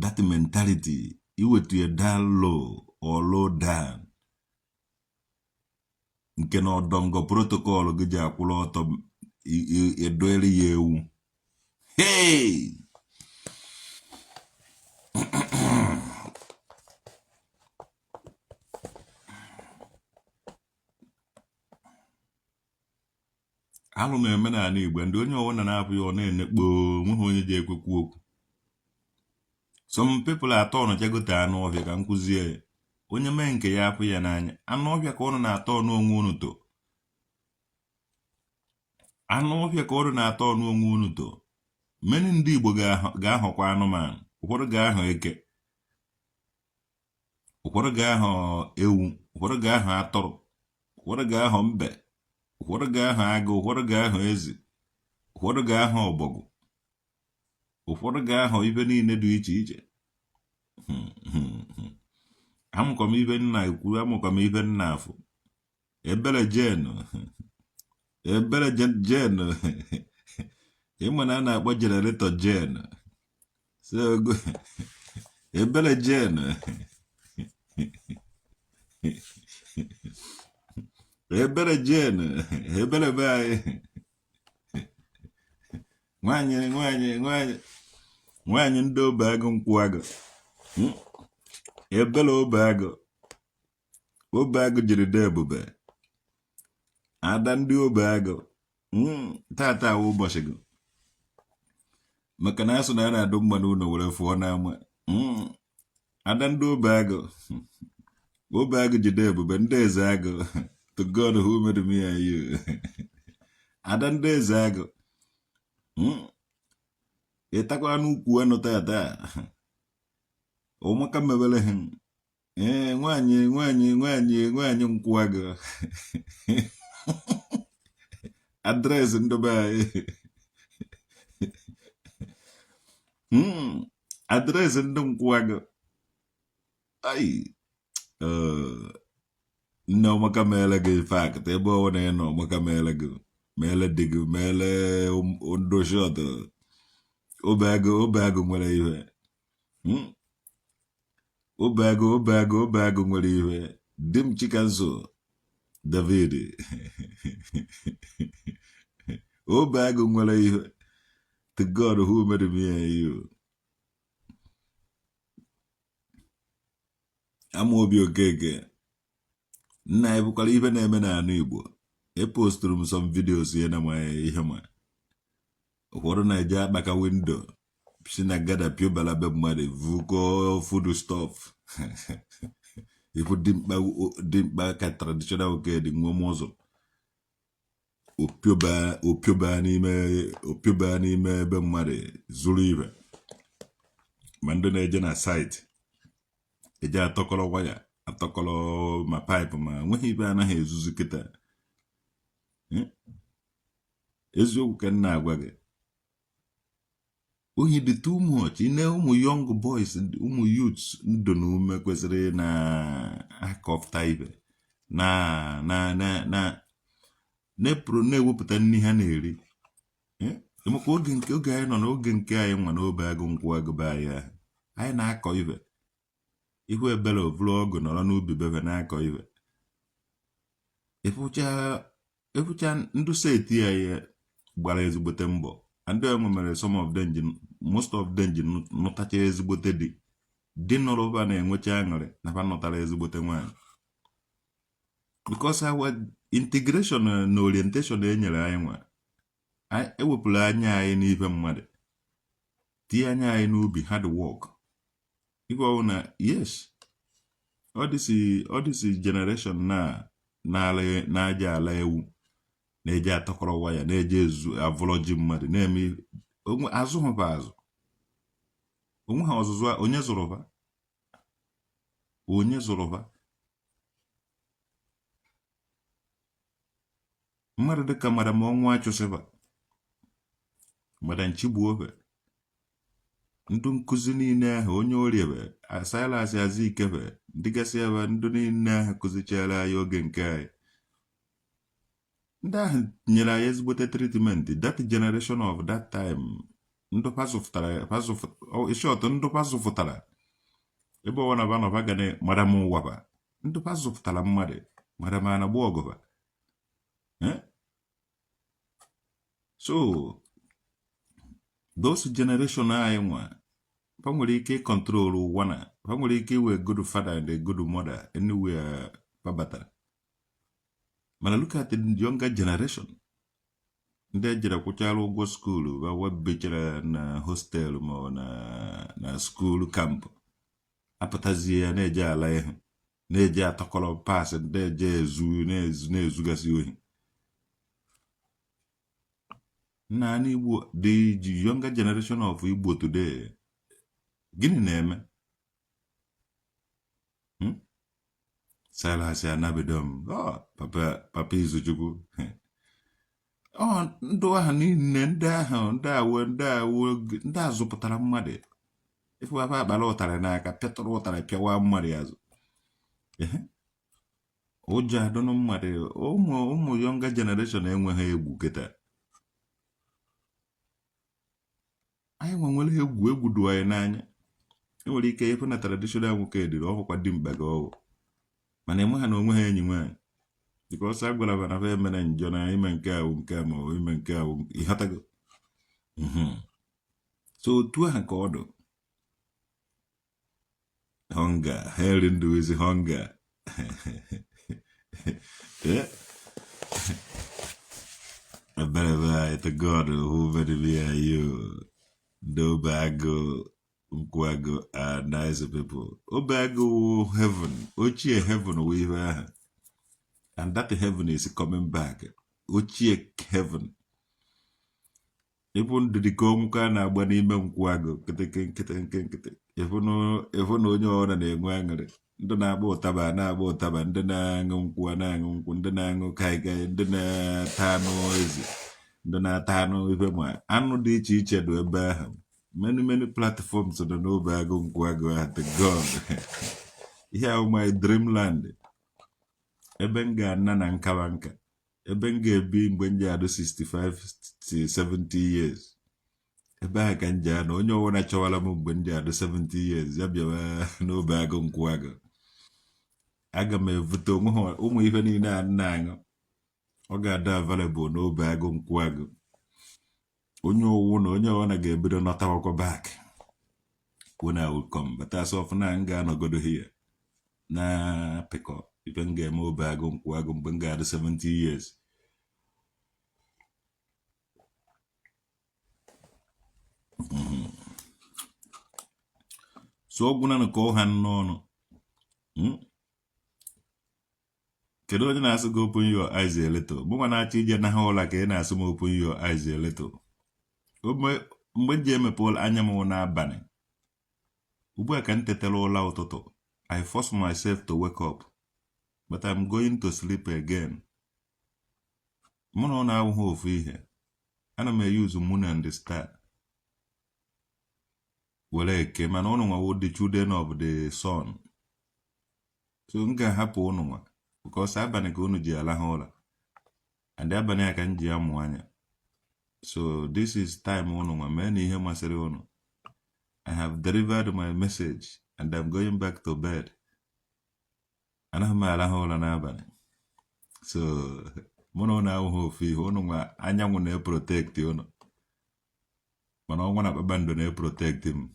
That mentality iwetu ya down low or low down, nke na ọdọngọ protocol gị ji akwụrụ ọtọ edoere ya ewu. Hey! Alụ na-eme n'ala Igbo, ndị onye ọbụla na-apụ ya ọ na-enekpo, onweghị onye ji ekwekwu okwu. Some people atọ ọnụ jegote anụ ọhịa ka m kụzie ya. Onye mee nke ya apụ ya n'anya. Anụ ọhịa ka ụnụ na-atọ ọnụ onwe unu to. Anụ ọhịa ka ụnụ na-atọ ọnụ onwe unu to. Many ndị Igbo ga-ahọkwa anụmanụ. Ụfọdụ ga-ahọ eke, ụfọdụ ga-ahọ ewu, ụfọdụ ga-ahọ atụrụ, ụfọdụ ga-ahọ mbe, ụfọdụ ga-ahọ agụ, ụfọdụ ga-ahọ ezi, ụfọdụ ga-ahọ ọbọgwụ, ụfọdụ ga-ahọ ife niile dị iche iche. Amụkwa m ife nna ekwu, amụkwa m ife nna afụ. Ebere jen, ebere jen, ịma na a na-akpọ generator gen. So ebere jen, ebere jen, ebere be anyị. Nwaanyị, nwaanyị, nwaanyị, nwaanyị ndị obe agụ, nkwụ agụ. Ebere obe agụ, obe agụ jiri dị ebube. Ada ndị obe agụ, tata awụ ụbọchị gị, maka na asụ na a na-adụ mma n'ụlọ were fụọ n'ama. Ada ndị obe agụ, obe agụ jide ebube, ndị eze agụ. To God who made me and you. Ada ndị eze agụ, ịtakwa n'ukwu anụ tata ụmụaka mebere ha. Ee, nwaanyị, nwaanyị, nwaanyị, nwaanyị nkwụ agụ, address ndị be anyị. Address ndị nkwụ agụ. Ai. Nne ọmaka meele gị fact ebe ọ na ị nọ ọmaka meele gị meele di gị meele ndụ shọt obe agụ nwere ihe. Obe agụ nwere ihe. Di m Chikanso David obe agụ nwere ihe. To God who made me and you. Amaobi Okeke nna anyị bụkwara ife na-eme n'ala Igbo. Epostụrụ m some videos ya na ma ihe ma ụfọdụ na-eje akpaka window si na gutter piobala be mmadụ vukọ food stuff. Ifu dimkpa ka traditional nwoke dị nwe ụzọ opioba n'ime ebe mmadụ zuru ibe ma ndị na-eje na site eje atọkọrọ waya atọkọrọ ma pipe ma nweghị ibe anaghị ezuzu kịta. Eziokwu ka m na-agwa gị, ohi dị too much. Ine ụmụ young boys, ụmụ youths ndụ na ume kwesịrị na-akọpụta ibe na na na na na-epụrụ na-ewepụta nri ha na-eri. Maka oge nke oge anyị nọ n'oge nke anyị nwa n'obe agụ nkwụ agụ be anyị ahụ anyị na-akọ ibe ihu ebere ovuru ọgụ nọrọ n'ubi bebe na-akọ ibe ịfụcha ndụ seti anyị gbara ezigbote mbọ. Ndị enwe mere some of them ji, most of them ji nụtacha ezigbote di di nụrụ ba na-enwecha aṅụrị na fa nụtara ezigbote nwaanyị, because our integration na orientation e nyere anyị nwa ewepụrụ anya anyị n'ife mmadụ, tinye anya anyị n'ubi, hard work. Ife ọwụ na yes, ọ dịsị generation na na-aja ala ewu na-eje atọkọrọ waya na-eje ezu avụrọ ji mmadụ na-eme azụ hụba azụ onwe ha ọzụzụ. Onye zụrụ ha? Onye zụrụ ha? Mmadụ dịka Madam Ọnwa Achụsịba, Madam Chigbuobe, ndị nkụzi niile ahụ, onye oriebe Silas Azikebe, ndị gasị ebe ndị niile ahụ kụzichara anyị oge nke anyị, ndị ahụ nyere anyị ezigbote treatment. That generation of that time, ndụ pazụfụtara short, ndụ pazụfụtara ebe ọwa na banọba ga Madam Ụwaba, ndụ pazụfụtara mmadụ, Madam Anagba Ọgụba. So those generation anyị nwa fa nwere ike ịcontrol ụwa na fa nwere ike iwe good father and a good mother anywhere fa batara. Mana look at the younger generation, ndị ejere kwụchara ụgwọ school ba webechara na hostel ma ọ na school camp, apụtazie ya na-eje ala ihu na-eje atọkọrọ pas, na-eje ezu na-ezugasị ohi nna Igbo. The younger generation of Igbo today, gịnị na-eme? Silas Anabidom, papa papa Izuchukwu, ọ ndụ ahụ niile, ndị ahụ, ndị awo ndị awo ndị a zụpụtara mmadụ. Ife papa akpara ụtarị n'aka pịatụrụ ụtarị pịawa mmadụ azụ, ụjọ adụnụ mmadụ. Ụmụ younger generation enweghị egwu kịta. Anyị nwe nwere egwu, egwu du anyị n'anya. Enwere ike ịfụ na traditional nwoke dịrị ọhụkwa dimkpa gị ọgwụ, mana ịma ha na onwe ha enyi nwaanyị because a gwara na fa emere njọ na ime nke ahụ nke a ma ọ ime nke ahụ, ịghọtago? So otu ahụ ka ọ dụ. Hunger, Henry Ndubuisi, hunger. Ebere be to God who made me and you. Ndị obe agụ nkwụ agụ are nice people. Obe agụ heaven, ochie heaven wụ ihe ahụ, and that heaven is coming back. Ochie heaven ịbụ ndụdị ka ọnwụ a na-agba n'ime nkwụ agụ nkịtị nkịtị nkịtị nkịtị. Ịfụ na onye ọbụla na-enwe aṅụrị, ndị na-agba ụtaba na-agba ụtaba, ndị na-aṅụ nkwụ a na-aṅụ nkwụ, ndị na-aṅụ kaikai, ndị na-ata anụ ezi, ndị na-ata anụ ife ma anụ dị iche iche dị ebe ahụ. Many many platforms dị n'obe agụ nkwụ agụ ahụ. The God Ihe ahụ my dreamland, ebe m ga-ana na nkawa nka, ebe m ga-ebi mgbe m ji adụ 65 to 70 years. Ebe ahụ ka m ji anọ. Onye ọbụla chọwara m mgbe m ji adụ 70 years, ya bịawa n'obe agụ nkwụ agụ. Aga m evute onwe ha ụmụ ife niile a na-aṅụ, ọ ga-adị available n'obe agụ nkwụ agụ. Onye owu na onye ọbụla ga-ebido nọtawakwa back when I will come. But as of now, m ga-anọgodo here na pịkọ ife m ga-eme obe agụ nkwụ agụ mgbe m ga-adị 70 years. So ọgwụ na ka ọ ha n'ọnụ. Kedu onye na-asị gị open your eyes a little? Mụnwa na-achọ ije na ha ụla ka ị na-asị m open your eyes a little. Mgbe m ji emepe anya m n'abalị ugbu a ka m tetara ụla ụtụtụ, I force myself to wake up, but I'm going to sleep again. Mụ na ọ na-awụghị ofu ihe. Ana m eyuzu moon and the star were eke, mana ụnụ nwawo the children of the sun, so m ga-ahapụ ụnụ nwa because abalị ka unu ji alahụ ụra, and abalị a ka m ji amụ anya. So this is time ụnụ nwa mee na ihe masịrị ụnụ. I have delivered my message and I'm going back to bed. Anaghị m alahụ ụra n'abalị, so mụ na ụnụ awụghị ofu ihe. Ụnụ nwa anyanwụ na-eprotect ụnụ, mana ọnwa na kpakpando na-eprotect m.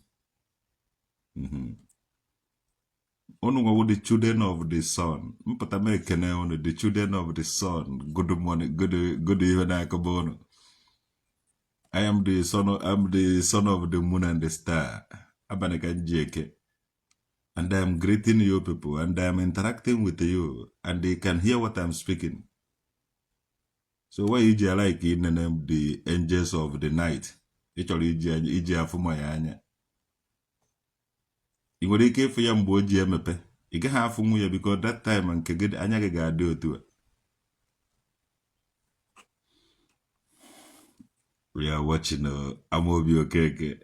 Unu nwewo the children of the sun. Mpụta m ekene unu, the children of the sun. Good morning, good good ihe na-akọba unu. I am the son of, I'm the son of the moon and the star. Abalị ka m ji eke, and I am greeting you people, and I am interacting with you, and they can hear what I'm speaking. So why iji like inene the angels of the night? Ị chọrọ iji afụ ma ya anya, ị nwere ike ịfụ ya mgbe o ji emepe. Ị gaghị afụ nwunye because that time nke gị anya gị ga-adị otu a. We are watching Amobi Okeke.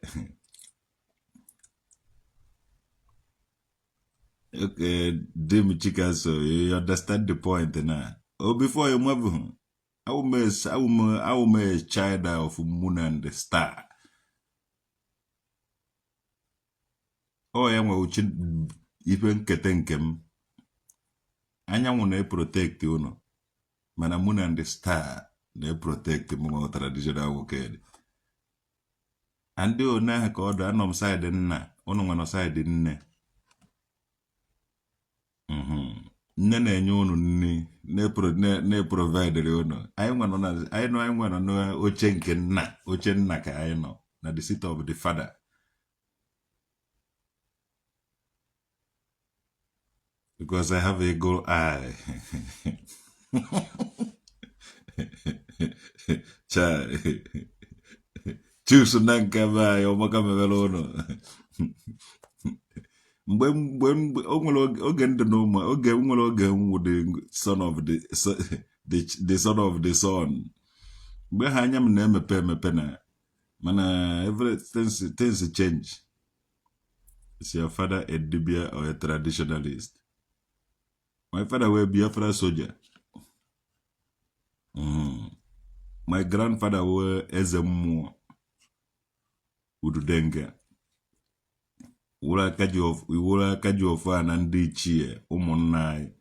Okay, Dim Chikaso, you understand the point now. Oh, before you move, I will a child of moon and the star. Oh, ya nwe uche ife nketa nke m. Anyanwụ na-eprotect unu, mana moon and the star na-eprotect m nwa traditional nwoke dị. Ndị one ahụ ka ọdụ anọ m side nna, unu nwe nọ side nne. Nne na-enye unu nri, na-eprovidere unu. Anyị nwe nọ n'oche nke nna, oche nna ka anyị nọ na the seat of the father, because I have a eagle eye. Chai. Chuks na nke be anyị ọmaka mewere ụnụ. Mgbe o nwere oge ndụ na ụmụ oge nwere oge m wụ the son of the son of the sun, mgbe ha anya m na-emepe emepe na mana everything things change. Is your father a dibia or a traditionalist? My father were Biafra soldier. My grandfather were eze mmụọ Ududenge, wụrụ aka ji ọfọ a na ndị ichie ụmụnna anyị.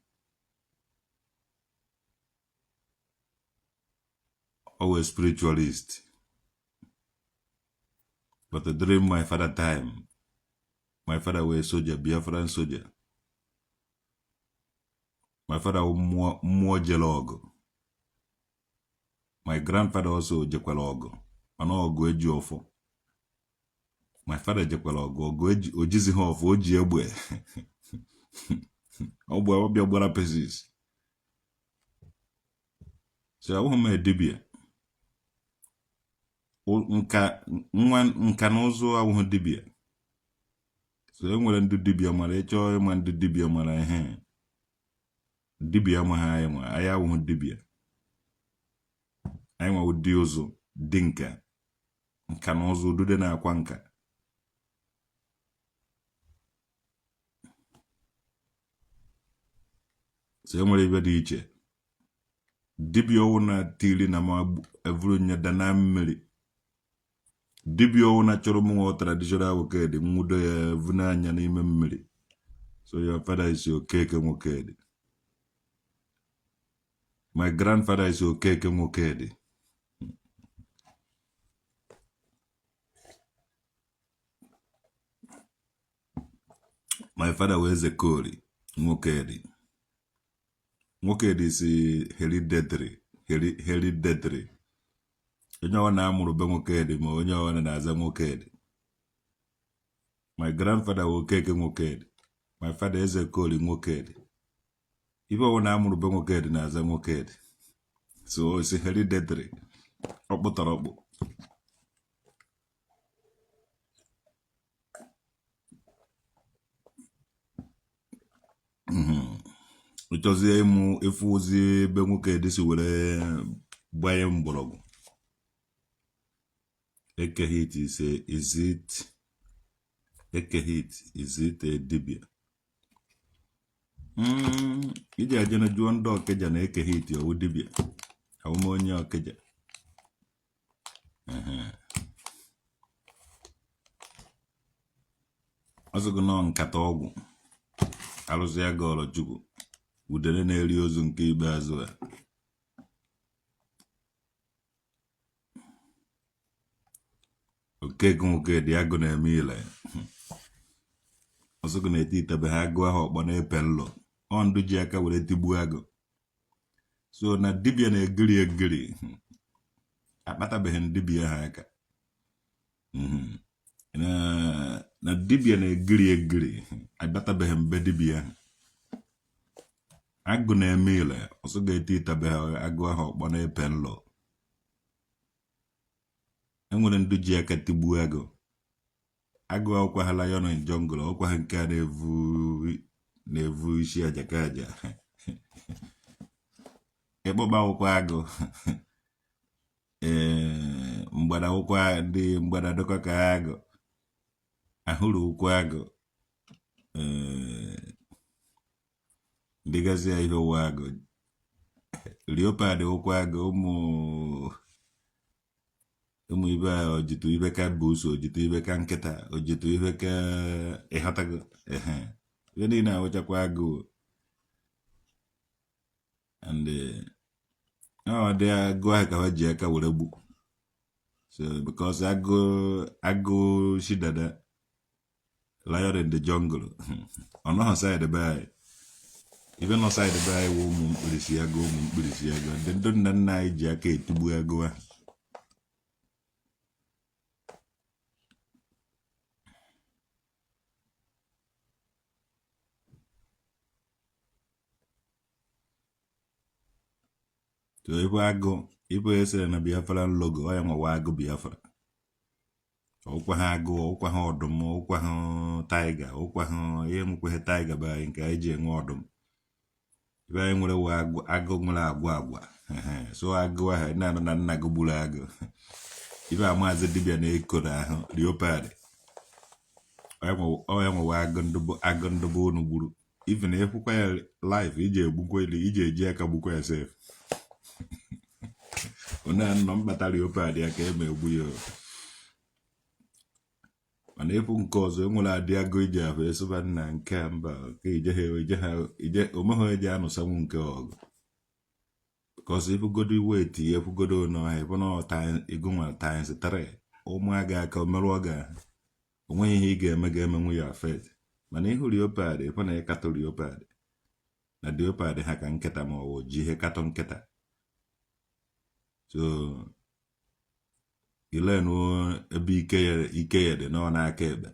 Ọ were spiritualist, but during my father time, my father were soldier, Biafran soldier. My father wụ mmụọ jere ọgụ. My grandfather also jekwara ọgụ, mana ọgụ eji ọfọ. My father jekwara ọgụ, ọgụ ojizi ha ọfọ, o ji egbe ọgbụ ọbịa gbara pieces. So ahụghị m dibịa nka nwa nka na ụzụ, awụghị dibịa. So e nwere ndị dibịa mara ịchọọ ịma ndị dibịa mara ihe dibịa amaghị. Anyị nwa anyị awụghị dibịa, anyị nwa dị ụzụ dị nka nka na ụzụ udude na-akwa nka. So enwere ibe dị iche. Dibịa ọwụna tiri na m evuru nya dana mmiri. Dibịa ọwụna chọrọ m nwa traditional Nwokedi nwudo ya evuna anya n'ime mmiri. So your father is Okeke Nwokedi. My grandfather is Okeke Nwokedi. My father was Ezekori Nwokedi. Nwokedi si hereditary, hereditary. Onye ọ na-amụrụ be Nwokedi ma onye ọ na-aza Nwokedi. My grandfather was Okeke Nwokedi. My father Ezekori Nwokedi. Ife ọwụ na-amụrụ be Nwokedi na-aza Nwokedi. So it's hereditary. Ọkpụtọrọkpụ. Ịchọzie ịmụ ịfụ ozi ebe Nwokedi si were gbanye mgbọrọgwụ. Eke Hit is a, is it Eke Hit, is it a dibia? Iji ajena jụọ ndị Ọkịja na Eke Hit ọwụ dibia. Awụ m onye Ọkịja. Ọsọ gị nọ nkata ọgwụ arụsị ya gọrọ Chukwu udene na-eri ozu nke ikpeazụ a. Okeke Nwokedi agụ na-eme ile. Ọsọ gị na-eti itebe ha agụ ahụ ọkpọ na-epe nlọ. Ọ ndụ ji aka were tigbuo agụ. So na dibịa na-egiri egiri akpatabeghị dibịa ha aka. Na dibịa na-egiri egiri akpatabeghị mbe dibịa ahụ. Agụ na-eme ile ọsọ ga-eti itebe ha agụ ahụ ọkpọ na-epe nlọ. Enwere ndị ji aka tigbuo agụ. Agụ ọkwa ha lion in jungle, ọkwa ha nke a na-evu isi aja ka aja. Ịkpọba akwụkwọ agụ. Ee, mgbada akwụkwọ ndị mgbada dịkwa ka agụ. Ahụrụ ụkwụ agụ. Ee, dịgasị ya ihe ụwa agụ. Leopard ụkwụ agụ. Ụmụ ibe a ojitu ibe ka busu, ojitu ibe ka nkịta, ojitu ibe ka ịghọtago. Ehe, ihe niile awụchakwa agụụ. And ọ dị agụ ahụ ka ha ji aka were gbu. So because agụ agụ shidada lion in the jungle ọ nọghọ side be anyị. Ibe nọ side be anyị wụ ụmụ mkpirisi agụ, ụmụ mkpirisi agụ ndị nna nna anyị ji aka etigbu agụ ahụ. So ibu agụ ibu esere na Biafra logo ọ ya nwewa agụ Biafra. Ọkwa ha agụ, ọkwa ha ọdụm, ọkwa ha tiger, ọkwa ha ihe nwekweghị tiger be anyị nke anyị ji enwe ọdụm. Ibe anyị nwere wụ agụ, agụ nwere agwa agwa. So agụ ahụ na-anọ na nna gị gburu agụ. Ibe a maazị dibịa na-eko n'ahụ leopard. Ọ ya nwewa agụ ndụbụ, agụ ndụbụ unu gburu. Even ịfụkwa ya live iji egbukwa ili iji eji aka gbukwa ya sef. Onye a nọ mkpata leopard ya ka eme egbu ya. Mana ịfụ nke ọzọ enwere adị agụ iji ahụ esụba nna nke a mba ka ije ha ije ha ije omegha eji anụsanwu nke ọgụ. Because ịfụgodo weti ya efugodo n'ọhịa ịfụ na ego nwere times 3 ụmụaga aka merụọ gị ahụ. Onweghị ihe ị ga-eme ga-emenwu ya affect. Mana ịhụ leopard ịfụ na ịkatọ leopard na leopard ha ka nkịta ma ọ bụ ji ihe katọ nkịta. So ilenu ebe ike ya dị nọ n'aka ekpe.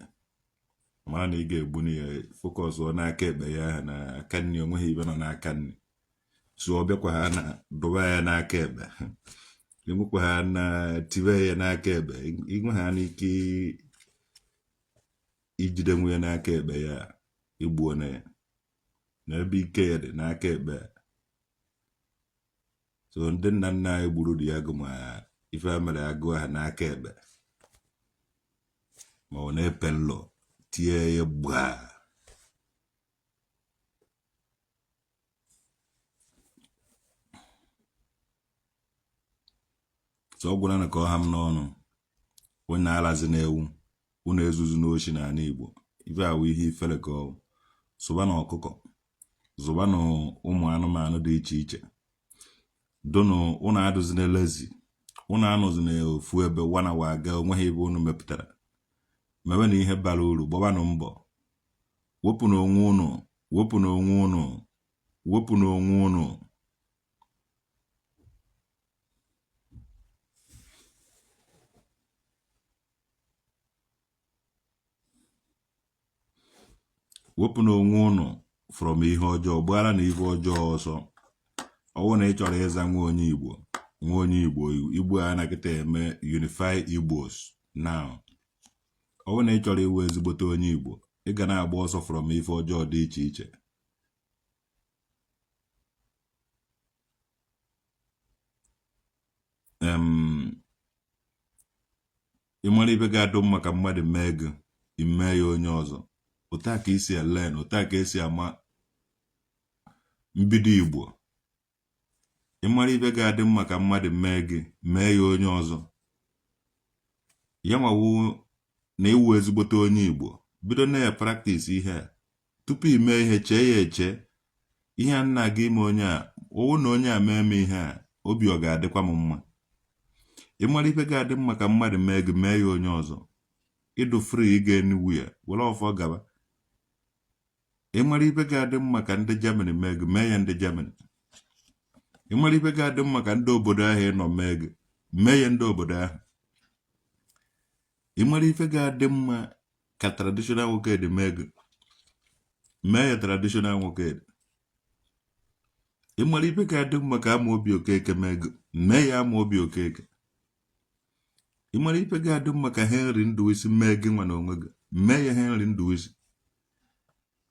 Mara na ị ga-egbu ya focus ọ n'aka ekpe ya ahụ na aka nri onweghị ibe nọ n'aka nri. So ọ bịakwa ha na dụba ya n'aka ekpe. Enwekwa ha na tibe ya n'aka ekpe. Inwe ha n'ike ijide nwe ya n'aka ekpe ya igbuo na ya. Na ebe ike ya dị n'aka ekpe. So ndị nna nna anyị gburu dị agụ ma ife a mere agụ ahụ n'aka ekpe. Ma ọ na-epe nlọ tie ya gbaa. So ọ gwụla na ka ọ ha m n'ọnụ. Unu alazina ewu, unu ezuzina oshi n'ala Igbo. Ife a wụ ihe ifere ka ọ zụbanụ ọkụkọ, zụbanụ ụmụ anụmanụ dị iche iche. Dụnụ unu adụzina lazy, unu anọzina ofu ebe wanawa aga onweghị ebe unu mepụtara. Mebenụ ihe bara uru, gbabanụ mbọ, wepụnụ onwe unu, wepụnụ onwe unu, wepụnụ onwe unu. Wepụnụ onwe unu from ihe ọjọọ, gbaranụ ihe ọjọọ ọsọ. Ọ wụ na ị chọrọ ịza nwa onye Igbo, nwa onye Igbo, Igbo a na-akịta eme unify Igbos now. Ọ wụ na ị chọrọ ịwụ ezigbote onye Igbo, ị ga na-agba ọsọ from ife ọjọọ dị iche iche. Ị mara ife ga-adụ mma ka mmadụ mee gị, i mee ya onye ọzọ. Otu a ka esi elen, otu a ka esi ama mbido Igbo. Ị mara ife ga-adị mma ka mmadụ mee gị, mee ya onye ọzọ. Ya nwawu na ị wụ ezigbote onye Igbo, bido na ya practice ihe a. Tupu i mee ihe, chee ya eche. Ihe a m na-aga ime onye a, ọ wụ na onye a mee m ihe a, obi ọ ga-adịkwa m mma? Ị mara ife ga-adị mma ka mmadụ mee gị, mee ya onye ọzọ. Ị dụ free ịga anywhere, were ọfọ gaba. Ị mara ife ga-adị mma ka ndị Germany mee gị, mee ya ndị Germany. Ị mara ife ga-adị mma ka ndị obodo ahụ ị nọ mee gị, mee ya ndị obodo ahụ. Ị mara ife ga-adị mma ka traditional nwoke dị mee gị, mee ya traditional nwoke dị. Ị mara ife ga-adị mma ka Amaobi Okeke mee gị, mee ya Amaobi Okeke. Ị mara ife ga-adị mma ka Henry Nduwisi mee gị nwa na onwe gị, mee ya Henry Nduwisi.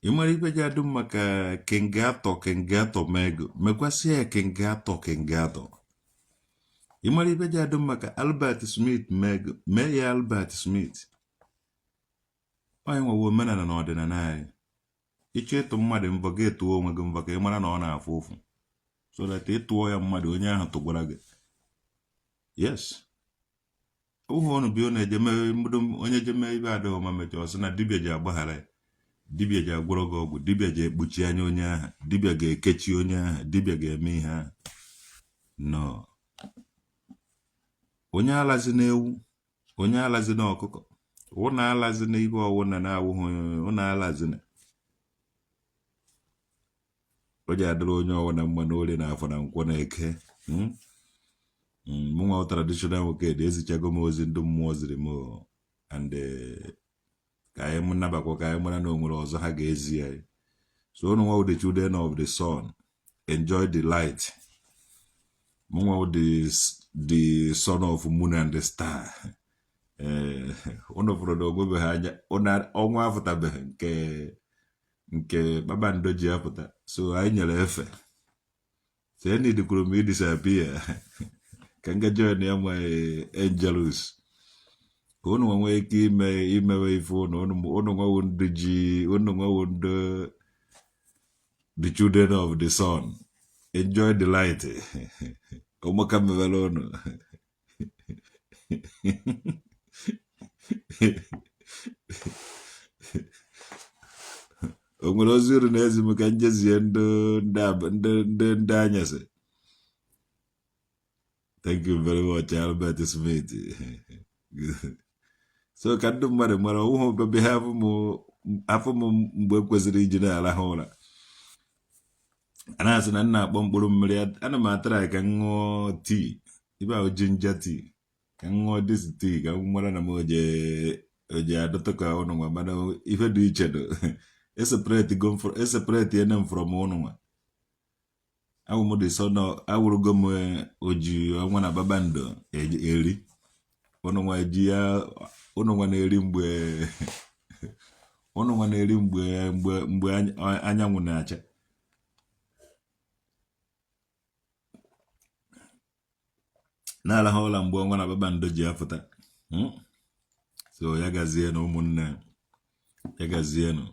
Ị mara ife ga-adị mma ka King Arthur King Arthur mee gị, mekwasịa ya King Arthur King Arthur. Ị mara ife ga-adị mma ka Albert Smith mee gị, mee ya Albert Smith. Onye nwewe omenala na ọdịnala anyị. Ị chọọ ịtụ mmadụ mbọ, gị tụọ onwe gị mbọ ka ị mara na ọ na-afụ ụfụ, so that ị tụọ ya mmadụ, onye ahụ tụgwara gị. Yes, ụhụ ọnụ bi ọ na-eje mee mmadụ, onye je mee ibe adịghị ọma, mechaa ọ sị na dibịa ji agbaghara ya, dibịa ji agwọrọ gị ọgwụ, dibịa ji ekpuchi anya onye ahụ, dibịa ga-ekechi onye ahụ, dibịa ga-eme ihe ahụ. No, onye alazina ewu, onye alazina ọkụkọ, ụnụ alazina ibe ọwụna na-awụghị ụnụ alazina. O ji adịrị onye ọwụna mma na orie na afọ na nkwọ na eke. Mụnwa traditional nwoke dị, ezichago m ozi ndị mmụọ ziri m, and ka anyị nabakwa ka anyị mara na o nwere ọzọ ha ga-ezi anyị. So unu nwa the children of the sun, enjoy the light. Mụnwa the son of moon and the star. Ee, unu fụrụ na onwebeghị anya ọnwa afụtabeghị nke nke kpakpando ji apụta, so anyị nyere efe. So enidikwuru m idisappear ka m ga join ya my angels, ka unu nwee ike ime imewe ife unu. Unu nwewu ndị ji, unu nwewu ndị the children of the sun, enjoy the light. Ụmụka mewere unu. O nwere ozi uru na-ezi m ka njezie ndị ndị ndị ndị anyasị. Thank you very much, Albert Smith. So ka ndị mmadụ mara ọwụhụ bebe ha afụ m mgbe kwesịrị iji na-arahụ ụra. A na-asị na m na-akpọ mkpụrụ mmiri, ana m atara ka m ṅụọ tii ibe ahụ, ginger tea, ka m ṅụọ this tea ka m mara na m oje adọtọ ka ụnụ nwa. Mana ife dị iche do eseparate ene m from ụnụ nwa. Awụ m the son, awụrụgo m oji ọnwa na kpakpando eri. Ụnụ nwa ji ya, ụnụ nwa na-eri mgbe ụnụ nwa na-eri mgbe mgbe mgbe anyanwụ na-acha. Na-arahụ ụra mgbe ọnwa na kpakpando ji apụta. So ya gazienụ, ụmụnne, ya gazienụ.